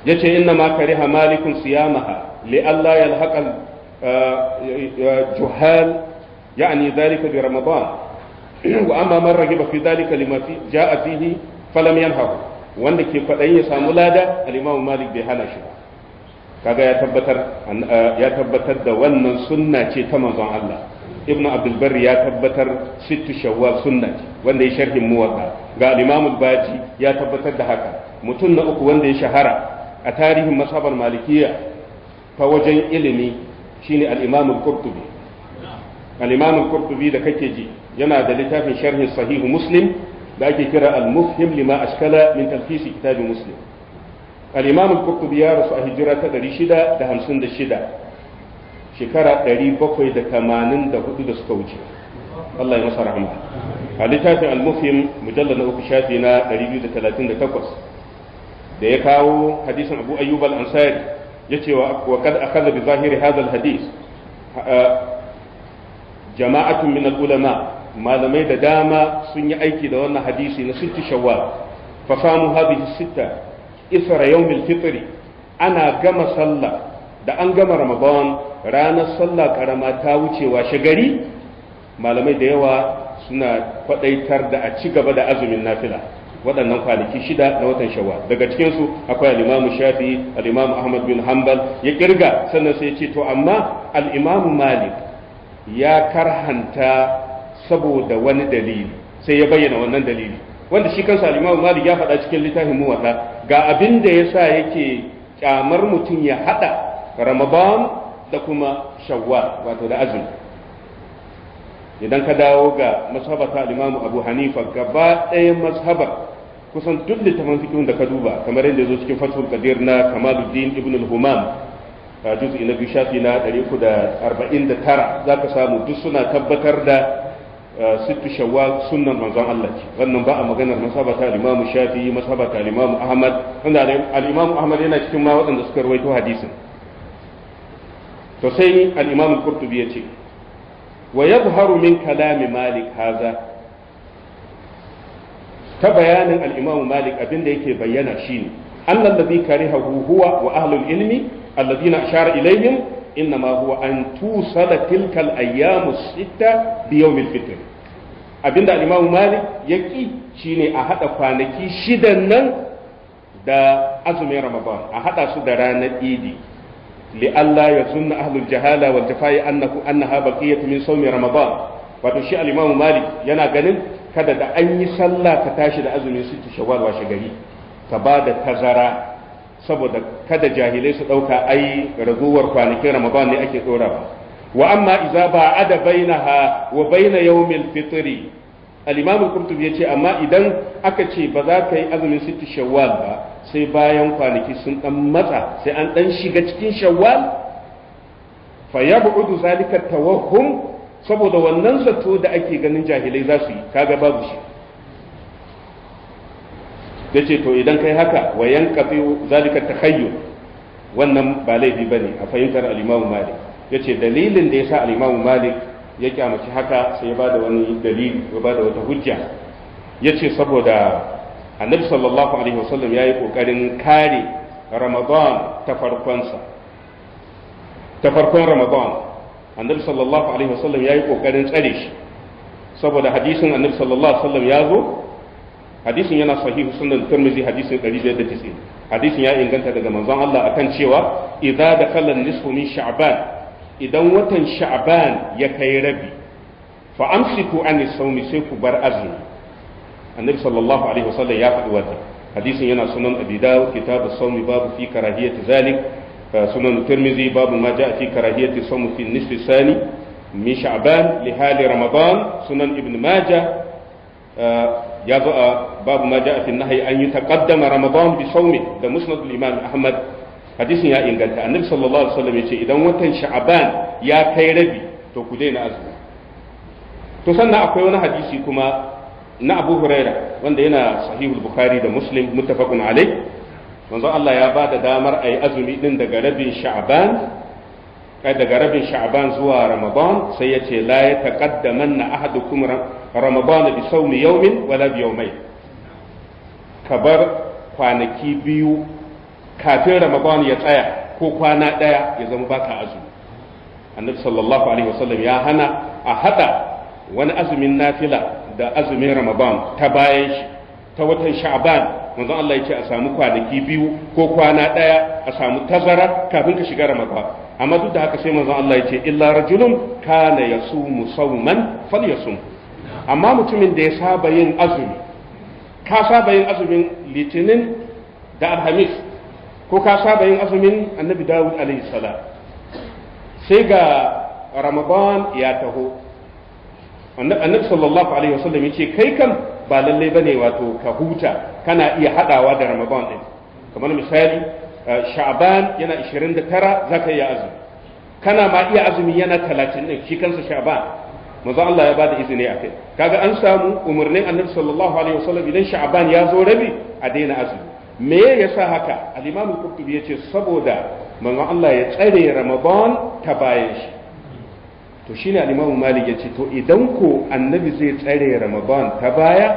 Yace inna ma kariha Malikun siyamaha li alla yalhaqa juhal yani dhalika bi Ramadan, wa amma man ragiba fi dhalika lima jaa fihi falam yanhahu. Wanda ke kwaɗayin ya samu lada, al-Imam Malik bai hana shi ba. Kaga ya tabbatar da wannan sunna ce ta manzon Allah. Ibn Abdul Barri ya tabbatar sittu Shawwal sunna ce, wanda ya sharhin Muwatta. Ga al-Imam al-Baji ya tabbatar da haka. Mutum na uku wanda ya shahara a tarihin mazhabar Malikiya ta wajen ilimi shine al-Imam al-Qurtubi. Al-Imam al-Qurtubi da kake ji yana da littafin sharhin Sahih Muslim da ake kira al-Mufhim lima ashkala min talkhis kitab Muslim. Al-Imam al-Qurtubi ya rasu a hijira ta 656, shekara 784 da suka wuce. Allah ya masa rahama. A littafin al-Mufhim mujallad na 3 shafi na 238 da ya kawo hadisin Abu Ayyub al-Ansari, yace wa qad akhadha bi zahiri hadha al-hadith jama'atun min al-ulama. Malamai da dama sun yi aiki da wannan hadisi na sittu Shawwal. Fa samu hadhihi sitta isra yawmil fitri, ana gama sallah da an gama Ramadan, ranar sallah karama ta wucewa shagari, malamai da yawa suna kwadaitar da a ci gaba da azumin nafila waɗannan kwanaki shida na watan Shawwal. Daga cikin su akwai al-Imam Shafi'i, al-Imam Ahmad bin Hanbal ya kirga, sannan sai ya ce to amma al-Imam Malik ya karhanta saboda wani dalili, sai ya bayyana wannan dalili wanda shi kansa al-Imam Malik ya faɗa cikin littafin Muwatta. Ga abin da yasa yake kyamar mutum ya hada Ramadan da kuma Shawwal, wato da azumi. Idan ka dawo ga mazhabata al-Imam Abu Hanifa, gaba ɗayan mazhabar kusan duk littafin fiqh da ka duba, kamar yadda yazo cikin Fathul Qadir na Kamaluddin Ibn al-Humam juz'i na 2 shafi na 349, zaka samu duk suna tabbatar da sittu Shawwal sunnan manzon Allah ce. Wannan ba a maganar masabata al-Imam Shafi'i, masabata al-Imam Ahmad, wanda al-Imam Ahmad yana cikin ma waɗanda suka rawaito hadisin. To sai al-Imam Qurtubi ya ce wa yadhharu min kalami Malik haza, ta bayanin al-Imam Malik abinda yake bayyana shine annal ladhi karihahu huwa wa ahlul ilmi alladhina ashara ilayhim innama huwa an tusala tilka al-ayyam as-sitta bi yawm al-fitr. Abinda al-Imam Malik yaki shine a hada kwanaki shidan nan da azumin Ramadan, a hada su da ranar Idi, li alla yazunna ahlul jahala wal jafai annahu annaha baqiyatu min sawmi Ramadan. Wato shi al-Imam Malik yana ganin kada da an yi sallah ka tashi da azumin sittu Shawwal washe gari, ka ba da tazara saboda kada jahilai su ɗauka ai ragowar kwanakin Ramadan ne ake ɗorawa. Wa amma idza ba'ada bainaha wa baina yawmil fitri, al-imam al-Qurtubi yace amma idan aka ce ba za ka yi azumin sitti shawwal ba sai bayan kwanaki sun dan matsa, sai an dan shiga cikin shawwal, fa yab'udu zalika tawahhum, saboda wannan zato da ake ganin jahilai za su yi kaga babu shi. Yace to idan kai haka wa yanqati zalika takhayyul, wannan ba laifi bane a fahimtar al-Imam Malik. Yace dalilin da yasa al-Imam Malik ya kyamaci haka sai ya bada wani dalili, ya bada wata hujja. Yace saboda Annabi sallallahu alaihi wasallam yayi kokarin kare Ramadan ta farkon sa, ta farkon Ramadan Annabi sallallahu alaihi wasallam yayi kokarin tsare shi, saboda hadisin Annabi sallallahu alaihi wasallam ya zo, hadisin yana sahihu sunan Tirmidhi hadisin 590, hadisin ya inganta daga manzon Allah akan cewa idza dakhala nisfu min sha'ban, idan watan sha'ban ya kai rabi, fa amsiku an sawmi, sai ku bar azumi. Annabi sallallahu alaihi wasallam ya faɗi wannan hadisin, yana sunan Abi Dawud kitab as-sawmi babu fi karahiyati zalik, sunan Tirmidhi babu ma ja'a fi karahiyati sawmi fi nisfi sani min sha'ban li hali Ramadan, sunan Ibn Majah ya zo a babu ma ja'a fi nahyi an yutaqaddama Ramadan bi sawmi, da Musnad al-Imam Ahmad, hadisin ya inganta. Annabi sallallahu alaihi wasallam yace idan watan sha'ban ya kai rabi to ku daina azumi. To sannan akwai wani hadisi kuma na Abu Huraira wanda yana sahihul Bukhari da Muslim muttafaqun alayh, manzo Allah ya ba da damar ayi azumi din daga rabin sha'ban, daga rabin sha'ban zuwa Ramadan, sai yace la yataqaddamanna ahadukum Ramadan bi sawmi yawmin wala bi yawmayn, kabar kwanaki biyu kafin Ramadan ya tsaya ko kwana daya ya zama baka azumi. Annabi sallallahu alaihi wasallam ya hana a hada wani azumin nafila da azumin Ramadan ta bayan shi ta watan Sha'ban. Manzon Allah ya ce a samu kwanaki biyu ko kwana daya, a samu tazara kafin ka shiga Ramadan. Amma duk da haka sai manzon Allah ya ce illa rajulun kana yasumu sawman falyasum. Amma mutumin da ya saba yin azumi, ka saba yin azumin Litinin da Alhamis, ko ka saba yin azumin Annabi Dawud alaihi salam, sai ga Ramadan ya taho, Annabi sallallahu alaihi wasallam ya ce kai kam ba lalle bane wato ka huta, kana iya hadawa da Ramadan din. Kamar misali Sha'ban yana 29 zaka iya azumi, kana ma iya azumi yana 30 din shi kansa Sha'ban. Manzo Allah ya bada izini akai. Kaga an samu umarnin Annabi sallallahu alaihi wasallam idan Sha'ban ya zo rabi a daina azumi. Me yasa haka? Al-Imam Qurtubi yace saboda manzo Allah ya tsare Ramadan ta bayan shi. To shine al-Imam Malik yace to idan ko Annabi zai tsare Ramadan ta baya,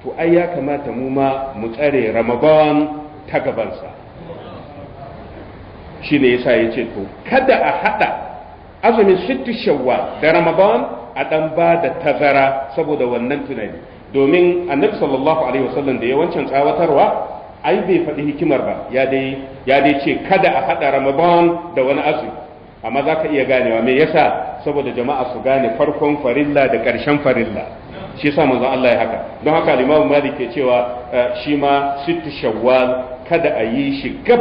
to ai ya kamata mu ma mu tsare Ramadan ta gabansa. Shine yasa yace to kada a hada azumin sittu shawwal da Ramadan, a dan ba da tazara saboda wannan tunani. Domin Annabi sallallahu alaihi wasallam da yawancin tsawatarwa ai bai faɗi hikimar ba, ya dai ce kada a hada Ramadan da wani azumi. Amma za ka iya ganewa me yasa, saboda jama'a su gane farkon farilla da ƙarshen farilla, shi yasa manzon Allah ya haka. Don haka al-Imam Malik ke cewa shi ma sittu shawwal kada a yi shi gab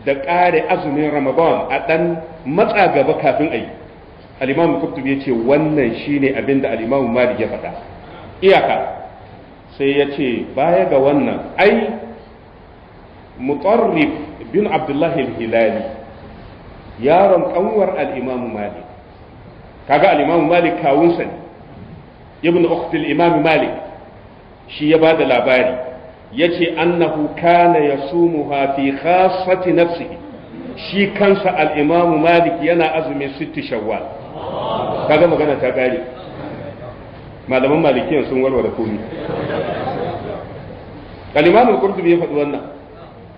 da ƙare azumin Ramadan, a ɗan matsa gaba kafin a yi. Al-Imam Qurtubi ya ce wannan shine abin da al-Imam Malik ya faɗa. Iyaka sai ya ce baya ga wannan ai Mutarrif bin Abdullah al-Hilali yaron kanwar al-Imam Malik, kaga al-Imam Malik kawunsa ne, ibn ukht al-Imam Malik, shi ya bada labari yace annahu kana yasumuha fi khassati nafsihi, shi kansa al-Imam Malik yana azumin sittu shawwal. Kaga magana ta kare, malaman malikiyan sun warware komai. Al-Imam al-Qurtubi ya faɗi wannan.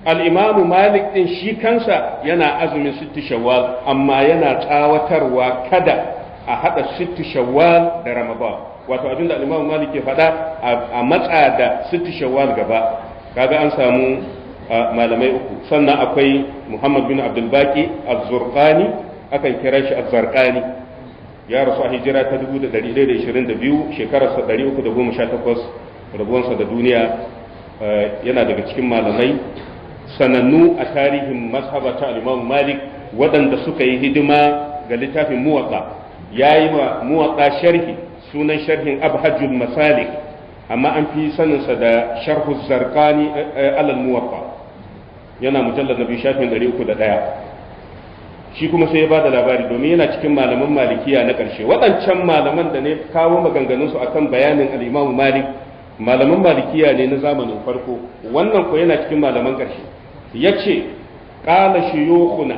Al-Imam Malik din shi kansa yana azumin sittu shawwal, amma yana tsawatarwa kada a hada sittu shawwal da Ramadan. Wato abinda al-Imam Malik ke faɗa a matsa da sittu shawwal gaba. Kaga an samu malamai uku. Sannan akwai Muhammad bin Abdul Baqi Az-Zurqani, akan kira shi Az-Zarqani, ya rasu a hijira ta 1122, shekararsa 318 rabuwansa da duniya. Yana daga cikin malamai sanannu a tarihin mazhaba ta al-Imam Malik waɗanda suka yi hidima ga littafin muwatta, yayi ma muwatta sharhi, sunan sharhin Abhajul Masalik, amma an fi saninsa da Sharhu Zarqani alal Muwatta, yana mujallad na biyu shafin 301. Shi kuma sai ya bada labari, domin yana cikin malaman malikiya na ƙarshe. Waɗancan malaman da ne kawo maganganunsu akan bayanin al-Imam Malik, malaman malikiya ne na zamanin farko, wannan ko yana cikin malaman ƙarshe. Yace qala shuyukhuna,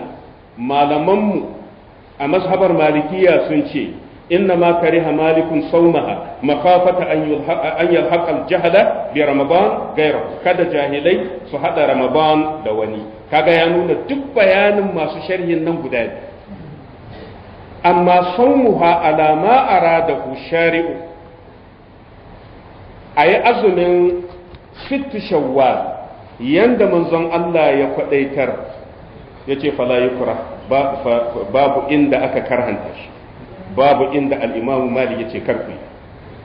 malamanmu a mazhabar malikiya sun ce inna ma kariha malikun saumaha makhafata an yalhaqa al-jahla bi ramadan ghayra, kada jahilai su hada ramadan da wani. Kaga ya nuna duk bayanin masu sharhin nan guda biyu. Amma saumuha ala ma aradahu shari'u, ayi azumin sittu shawwal yanda manzon Allah ya kwadaitar, yace fala yukra, babu inda aka karhanta shi, babu inda al-Imam Malik yace karku.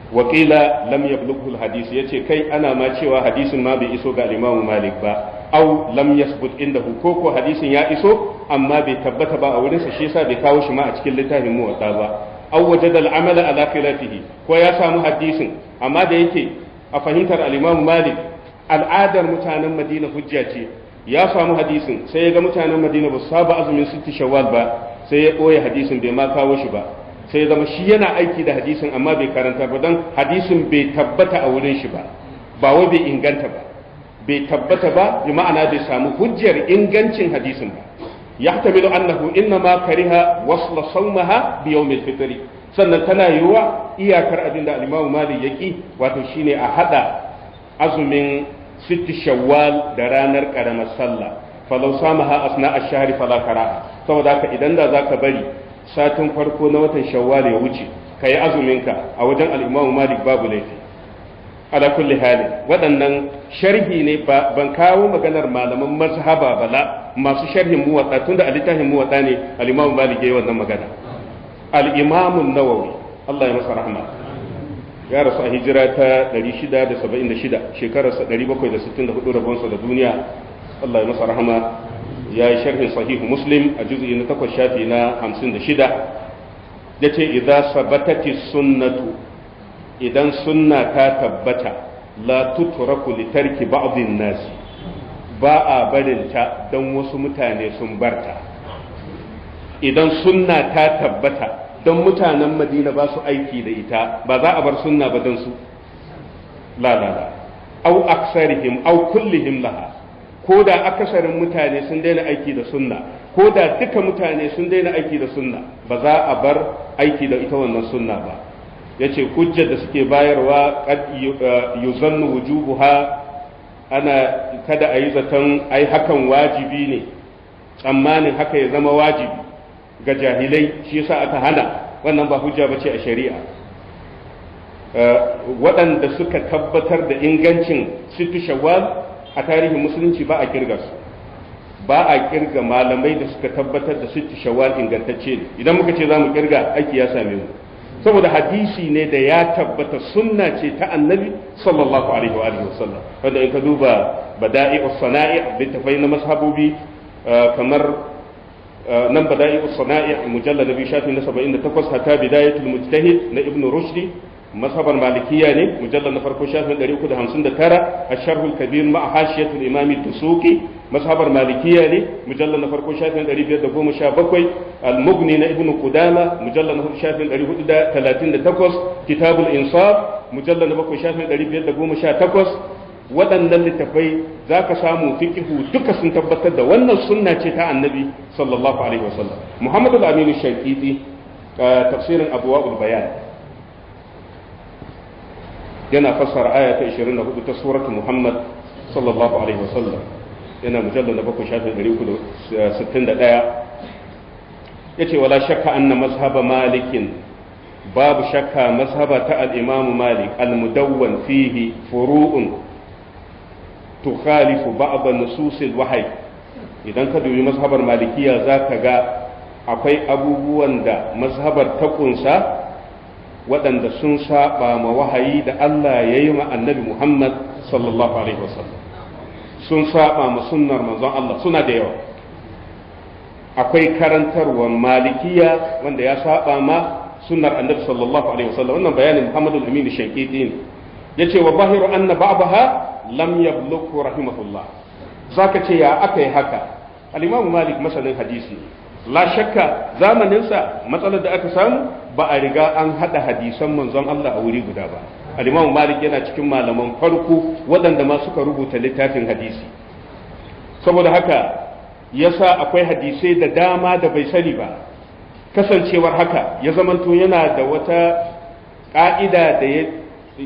Wakila lam yablughu al-hadith, yace kai ana ma cewa hadisin ma bai iso ga al-Imam Malik ba, aw lam yasbut indahu, ko ko hadisin ya iso amma bai tabbata ba a wurinsa, shi yasa bai kawo shi ma a cikin littafin muwatta ba. Aw wajada al-amala ala khilafihi, ko ya samu hadisin amma da yake a fahimtar al-Imam Malik al'adar mutanen Madina hujja ce, ya samu hadisin sai ya ga mutanen Madina ba su saba azumin sitti shawwal ba, sai ya ɓoye hadisin bai ma kawo shi ba, sai ya zama shi yana aiki da hadisin amma bai karanta ba, don hadisin bai tabbata a wurin shi ba, ba wai bai inganta ba, bai tabbata ba, bi ma'ana bai samu hujjar ingancin hadisin ba. Yahtamilu annahu innama kariha wasla sawmaha bi yawm al-fitr, sannan tana yiwuwa iyakar abin da al-Imam Malik yaki wato shine a hada azumin sitti shawwal da ranar karamar sallah, falau samaha asna ash-shahri fala karaha. Saboda haka idan da zaka bari satin farko na watan shawwal ya wuce kai azumin ka, a wajen al-Imam Malik babu laifi. Ala kulli hali waɗannan sharhi ne, ban kawo maganar malaman mazhaba bala masu sharhin muwatta, tunda a littafin muwatta ne al-Imam Malik yayi wannan magana. al-Imam an-Nawawi Allah ya masa rahma, ya rasu a hijira ta 676, shekararsa 764 rabonsa da duniya, Allah ya masa rahama. Ya yi sharhin sahihu Muslim a juz'i na 8 shafi na 56, yace idza sabatati sunnatu, idan sunna ta tabbata, la tutraku li tarki ba'dhin nas, ba a barinta don wasu mutane sun barta. Idan sunna ta tabbata don mutanen Madina ba su aiki da ita, ba za a bar sunna ba don su, la la la, au aksarihim au kullihim laha, ko da akasarin mutane sun daina aiki da sunna, ko da duka mutane sun daina aiki da sunna, ba za a bar aiki da ita wannan sunna ba. Yace hujjar da suke bayarwa qad yuzannu wujubuha, ana kada a yi zaton ai hakan wajibi ne, tsammanin haka ya zama wajibi ga jahilai, shi yasa aka hana. Wannan ba hujja bace a shari'a. Waɗanda suka tabbatar da ingancin sittu shawwal a tarihin musulunci ba a kirga su, ba a kirga malamai da suka tabbatar da sittu shawwal ingantacce ne. Idan muka ce za mu kirga, aiki ya same mu, saboda hadisi ne da ya tabbata sunna ce ta annabi sallallahu alaihi wa alihi wasallam, wanda in ka duba bada'i'us sana'i littafai na mazhabobi kamar nan bada'i'us sana'i mujallad na biyu shafi na 78, hatta bidayatul mujtahid na ibn rushdi mazhabar malikiya ne, mujallad na farko shafin 359, ash-sharhul kabir ma'a hashiyatul imam ad-dusuqi mazhabar malikiya ne, mujallad na farko shafin 517, al-mughni na ibn qudama mujallad na hudu shafin 438, kitabul insaf mujallad na bakwai shafin 518. Waɗannan littafai za ka samu fiqhu duka sun tabbatar da wannan sunna ce ta annabi sallallahu alaihi wasallam. Muhammad al-Amin al-Shaqiqi tafsirin Abwaul Bayan yana fassara aya ta 24 ta suratul Muhammad sallallahu alaihi wasallam, yana mujallal na bakwai shafin 361, yace wala shakka anna mazhaba malikin, babu shakka mazhaba ta al-Imam Malik al-mudawwan fihi furu'un tukhalifu ba'd nusus al-wahyi. Idan ka dubi mazhabar malikiya zaka ga akwai abubuwan da mazhabar ta kunsa waɗanda sun saba ma wahayi da Allah ya yi ma annabi Muhammad sallallahu alaihi wasallam, sun saba ma sunnar manzon Allah, suna da yawa. Akwai karantarwar malikiya wanda ya saba ma sunnar annabi sallallahu alaihi wasallam. Wannan bayanin Muhammad al-Amin Shankiti ne, yace wa zahiru anna ba'daha lam yablughu rahimahullah. Zaka ce ya aka yi haka? Al-Imam Malik masanin hadisi, la shakka zamanin sa matsalar da aka samu ba a riga an hada hadisan manzon Allah a wuri guda ba. Al-Imam Malik yana cikin malaman farko waɗanda ma suka rubuta littafin hadisi, saboda haka yasa akwai hadisai da dama da bai sani ba. Kasancewar haka ya zamanto yana da wata ƙa'ida da ya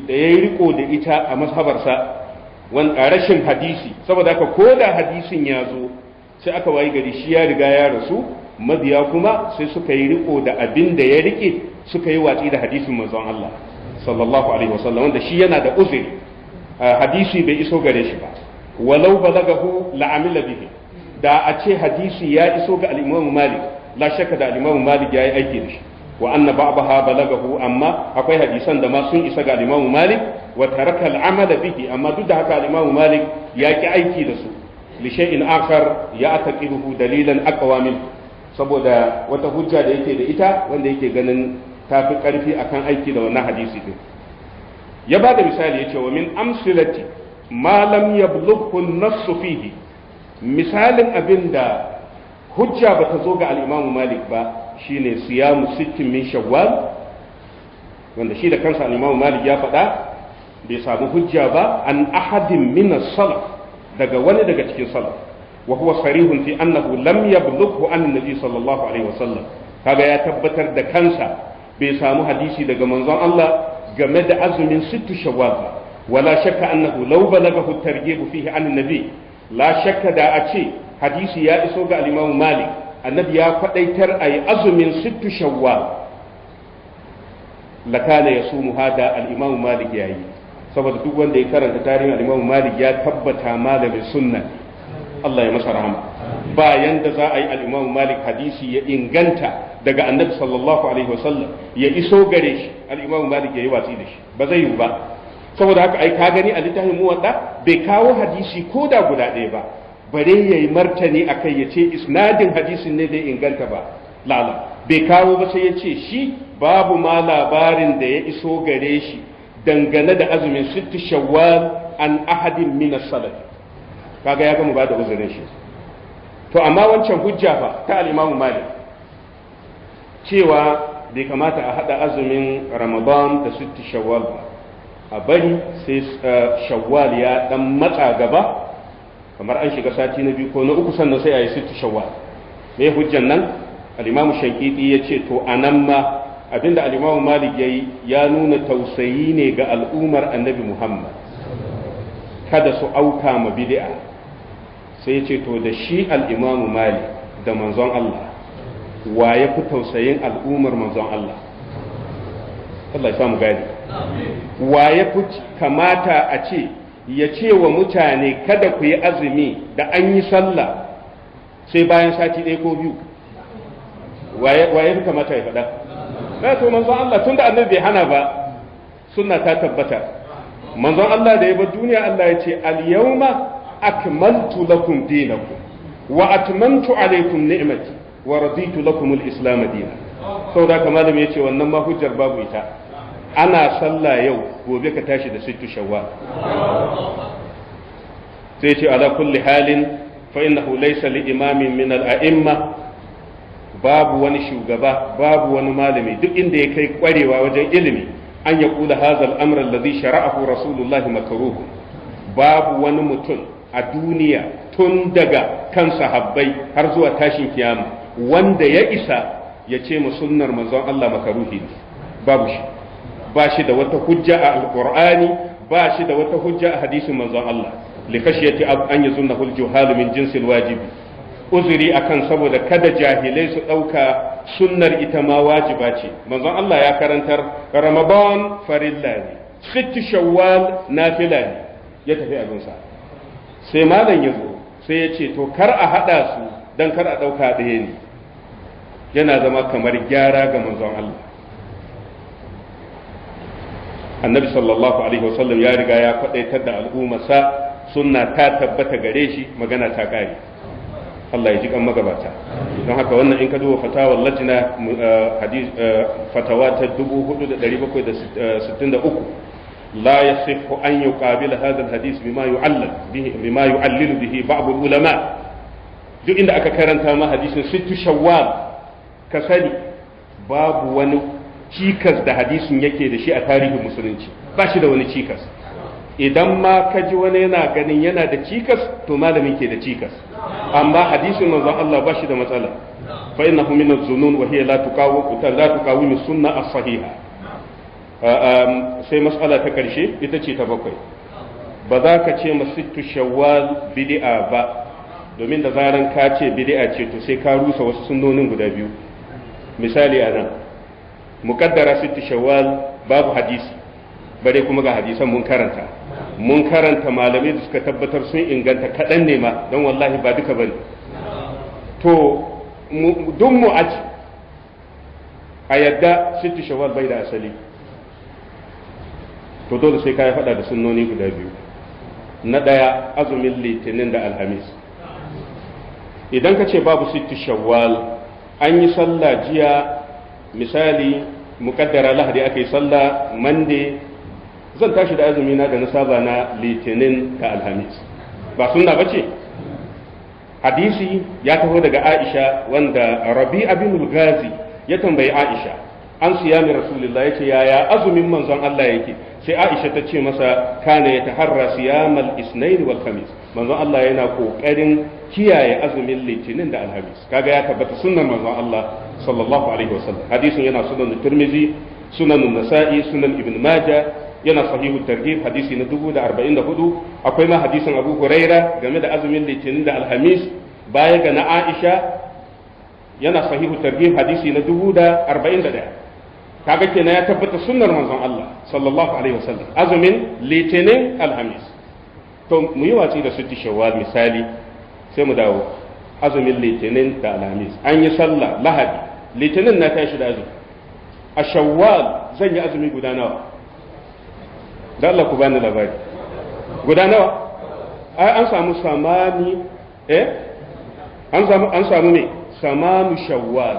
yi riko da ita a mazhabarsa, wanda rashin hadisi. Saboda haka ko da hadisin ya zo sai aka wayi gari shi ya riga ya rasu, mabiya kuma sai suka yi riko da abin da ya rike, suka yi watsi da hadisin manzon Allah sallallahu alaihi wasallam, wanda shi yana da uzuri, hadisi bai iso gare shi ba. Walau balagahu la'amila bihi, da a ce hadisi ya iso ga al-Imam Malik, la shakka da al-Imam Malik yayi aiki da shi. Wa anna ba'daha balagahu, amma akwai hadisan da ma sun isa ga al-Imam Malik wa taraka al-amal bihi, amma duk da haka al-Imam Malik ya ki aiki da su li shay'in akhar ya ataqiduhu dalilan aqwa min, saboda wata hujja da yake da ita wanda yake ganin tafi karfi akan aiki da wannan hadisi din. Ya bada misali yace wa min amsilati ma lam yablughu an-nass fihi, misalin abinda hujja ba ta zo ga al'imamu Malik ba shine siyamu sittin min shawwal, wanda shi da kansa al'imamu Malik ya faɗa bai samu hujja ba an ahadin min salaf, daga wani daga cikin salaf, wa huwa sarihun fi annahu lam yablughu an nabi sallallahu alaihi wasallam. Kaga ya tabbatar da kansa bai samu hadisi daga manzon Allah game da azumin sittu shawwal ba. Wala shakka annahu law balagahu targhib fihi an nabi, la shakka da a ce hadisi ya iso ga al-Imam Malik, annabi ya kwadaitar ayi azumin sittu shawwal, lakana yasumu hada al-Imam Malik yayi. Saboda duk wanda ya karanta tarihin al-Imam Malik ya tabbata malamin sunna, Allah ya masa rahama. Ba yanda za a yi al-Imam Malik hadisi ya inganta daga annabi sallallahu alaihi wasallam ya iso gare shi al-Imam Malik yayi watsi da shi, ba zai yiwu ba. Saboda haka ai ka gani a littafin Muwatta bai kawo hadisi ko da guda ɗaya ba, bare yayi martani akai ya ce isnadin hadisin ne bai inganta ba, lala bai kawo ba, sai ya ce shi babu ma labarin da ya iso gare shi dangane da azumin sittu shawwal an ahadin min as-salaf. Kaga ya gama ba da uzurin shi. To amma wancan hujja fa ta al-Imam Malik cewa bai kamata a hada azumin Ramadan da sittu shawwal ba, a bari sai shawwal ya dan matsa gaba, kamar an shiga sati na biyu ko na uku sannan sai a yi sittu shawwal. Me hujjan nan? al-Imam Shankiti ya ce to anan ma abinda al-Imam Malik yayi ya nuna tausayi ne ga al'ummar Annabi Muhammad, kada su auka ma bid'a. Sai ya ce to da shi al-Imam Malik da manzon Allah wa ya fi tausayin al'ummar manzon Allah? Allah ya samu gani. Wa ya fi kamata a ce ya ce wa mutane kada ku yi azumi da an yi sallah sai bayan sati ɗaya ko biyu? Wa ya fi kamata ya faɗa? Na to manzon Allah, tun da annabi bai hana ba, sunna ta tabbata. Manzon Allah da ya bar duniya Allah ya ce al-yawma akmaltu lakum dinakum wa atmamtu alaykum ni'mati wa raditu lakum al-islam dinan. Saboda haka malami ya ce wannan ma hujjar babu ita. Ana sallah yau, gobe ka tashi da sittu shawwal. Sai ce ala kulli halin fa innahu laysa li imamin min al-a'imma, babu wani shugaba, babu wani malami duk inda ya kai kwarewa wajen ilimi an ya kula hadha al-amr alladhi shara'ahu rasulullahi makruh. Babu wani mutum a duniya tun daga kan sahabbai har zuwa tashin kiyama wanda ya isa ya ce mu sunnar manzon Allah makaruhi ne, babu shi. Ba shi da wata hujja a alqur'ani, ba shi da wata hujja a hadisin manzon Allah. Li khashyati an yazunnahu al-juhal min jinsil wajibi, uzuri akan saboda kada jahilai su dauka sunnar ita ma wajiba ce. Manzon Allah ya karantar Ramadan farilla ne, sittu shawwal nafila ne, ya tafi abin sa. Sai malam ya zo sai ya ce to kar a hada su dan kar a dauka ɗaya ne, yana zama kamar gyara ga manzon Allah. Annabi sallallahu alaihi wasallam ya riga ya kwadaitar da al'ummarsa, sunna ta tabbata gare shi, magana ta kare. Allah ya ji kan magabata. Don haka wannan in ka duba fatawar lajina hadis fatawa ta 4763, la yasihu an yuqabila hadha alhadith bima yu'allal bihi, bima yu'allilu bihi ba'd ulama. Duk inda aka karanta ma hadisin sittu shawwal, ka sani babu wani cikas da hadisin yake da shi a tarihin musulunci, ba shi da wani cikas. Idan ma ka ji wani yana ganin yana da cikas, to malamin ke da cikas, amma hadisin manzon Allah ba shi da matsala. Fa innahu min az-zunun wa hiya la tuqawim sunna as-sahiha. Sai mas'ala ta karshe, ita ce ta bakwai. Ba za ka ce ma sittu shawwal bid'a ba, domin da zaran ka ce bid'a ce, to sai ka rusa wasu sunnonin guda biyu. Misali, anan muqaddara sittu shawwal babu hadisi, bare kuma ga hadisan mun karanta. Mun karanta malamai da suka tabbatar sun inganta, kaɗan ne ma, don wallahi ba duka bane. To duk mu aji a yadda sittu shawwal bai da asali, to dole sai ka yi faɗa da sunnoni guda biyu. Na ɗaya, azumin Litinin da Alhamis. Idan ka ce babu sittu shawwal, an yi sallah jiya, misali mukaddara Lahadi aka yi sallah, Monday zan tashi da azumi na da na saba na Litinin da Alhamis. Ba sunna bace? Hadisi ya taho daga Aisha, wanda Rabi bin Gazi ya tambayi Aisha an siyami Rasulullah, yace yaya azumin manzon Allah yake? Sai Aisha ta ce masa kana yataharra siyamal isnain wal khamis, manzon Allah yana kokarin kiyaye azumin Litinin da Alhamis. Kaga ya tabbata sunnar manzon Allah sallallahu alaihi wasallam. Hadisin yana Sunan Tirmizi, Sunan Nasa'i, Sunan Ibn Majah, yana Sahihu Targhib, hadisi na 1044. Akwai ma hadisin Abu Huraira game da azumin Litinin da Alhamis baya ga na Aisha, yana Sahihu Targhib, hadisi na 1041. Kaga kenan ya tabbata sunnar manzon Allah sallallahu alaihi wasallam azumin Litinin, Alhamis. To mu yi watsi da sitti shawwal misali, sai mu dawo azumin Litinin da Alhamis. An yi sallah Lahadi, Litinin na tashi da azumi. A Shawwal zan yi azumi guda nawa? Da Allah ku bani labari, guda nawa? Ai an samu samani, an samu me, samanu shawwal.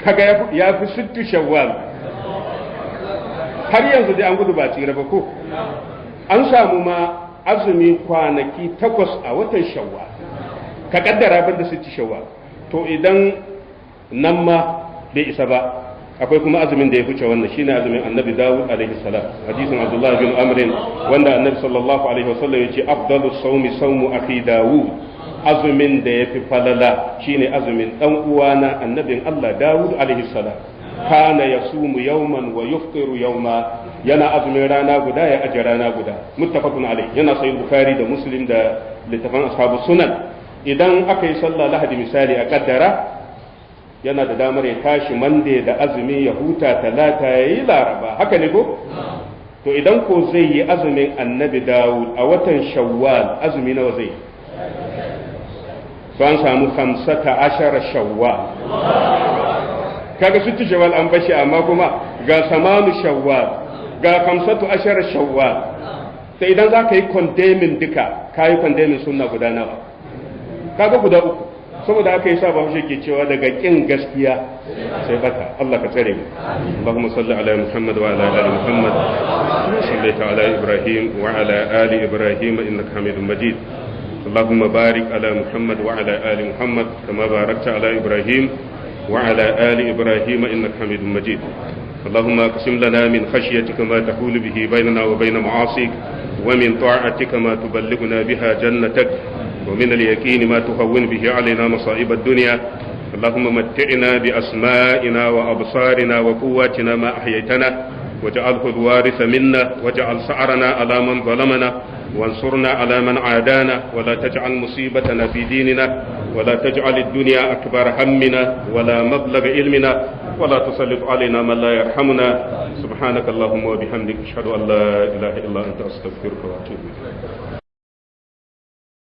Kaga ya fi sittu shawwal. Har yanzu dai an gudu ba tsira ba ko? An samu ma azumi kwanaki 8 a watan Shawwal, ka kaddara banda sittu shawwal. To idan nan ma bai isa ba, akwai kuma azumin da ya fice wannan, shine azumin Annabi Dawud alaihi salam, hadisin Abdullah bin Amr, wanda Annabi sallallahu alaihi wasallam yace afdalu sawmi sawmu akhi Dawud, azumin da yafi falala shine azumin dan uwana annabin Allah Dawud alaihi salam. Kana yasumu yawman wa yuftiru yawma, yana azumin rana guda ya aje rana guda. Muttafaqun alaihi, yana Sahih Bukhari da Muslim da littafan ashabu sunan. Idan aka yi sallah Lahadi misali, a kaddara, yana da damar ya tashi Monday da azumi, ya huta Talata, ya yi Laraba. Haka ne ko? To idan ko zai yi azumin Annabi Dawud a watan Shawwal, azumi nawa zai? To an samu 15 Shawwal. Kaga sittu shawwal an bashi, amma kuma ga samanu shawwal, ga 15 Shawwal. Sai idan za ka yi condemning duka, ka yi condemning sunna guda nawa? Kaga guda uku. Saboda aka yi sa Bahaushe ke cewa daga kin gaskiya sai bata. Allah ka tsare mu. Allahumma salli ala Muhammad wa ala ali Muhammad, sallaita ala Ibrahim wa ala ali Ibrahim innaka Hamidum Majid. اللهم بارك على محمد وعلى آل محمد كما باركت على إبراهيم وعلى آل إبراهيم إنك حميد مجيد. اللهم اقسم لنا من خشيتك ما تحول به بيننا وبين معاصيك، ومن طاعتك ما تبلغنا بها جنتك، ومن اليقين ما تهون به علينا مصائب الدنيا. اللهم متعنا بأسمائنا وأبصارنا وقواتنا ما أحييتنا، واجعله الوارث منا، واجعل ثأرنا على من ظلمنا، وانصرنا على من عادانا، ولا تجعل مصيبتنا في ديننا، ولا تجعل الدنيا أكبر همنا ولا مبلغ علمنا، ولا تسلط علينا من لا يرحمنا. سبحانك اللهم وبحمدك، أشهد أن لا إله إلا أنت، أستغفرك وأتوب إليك.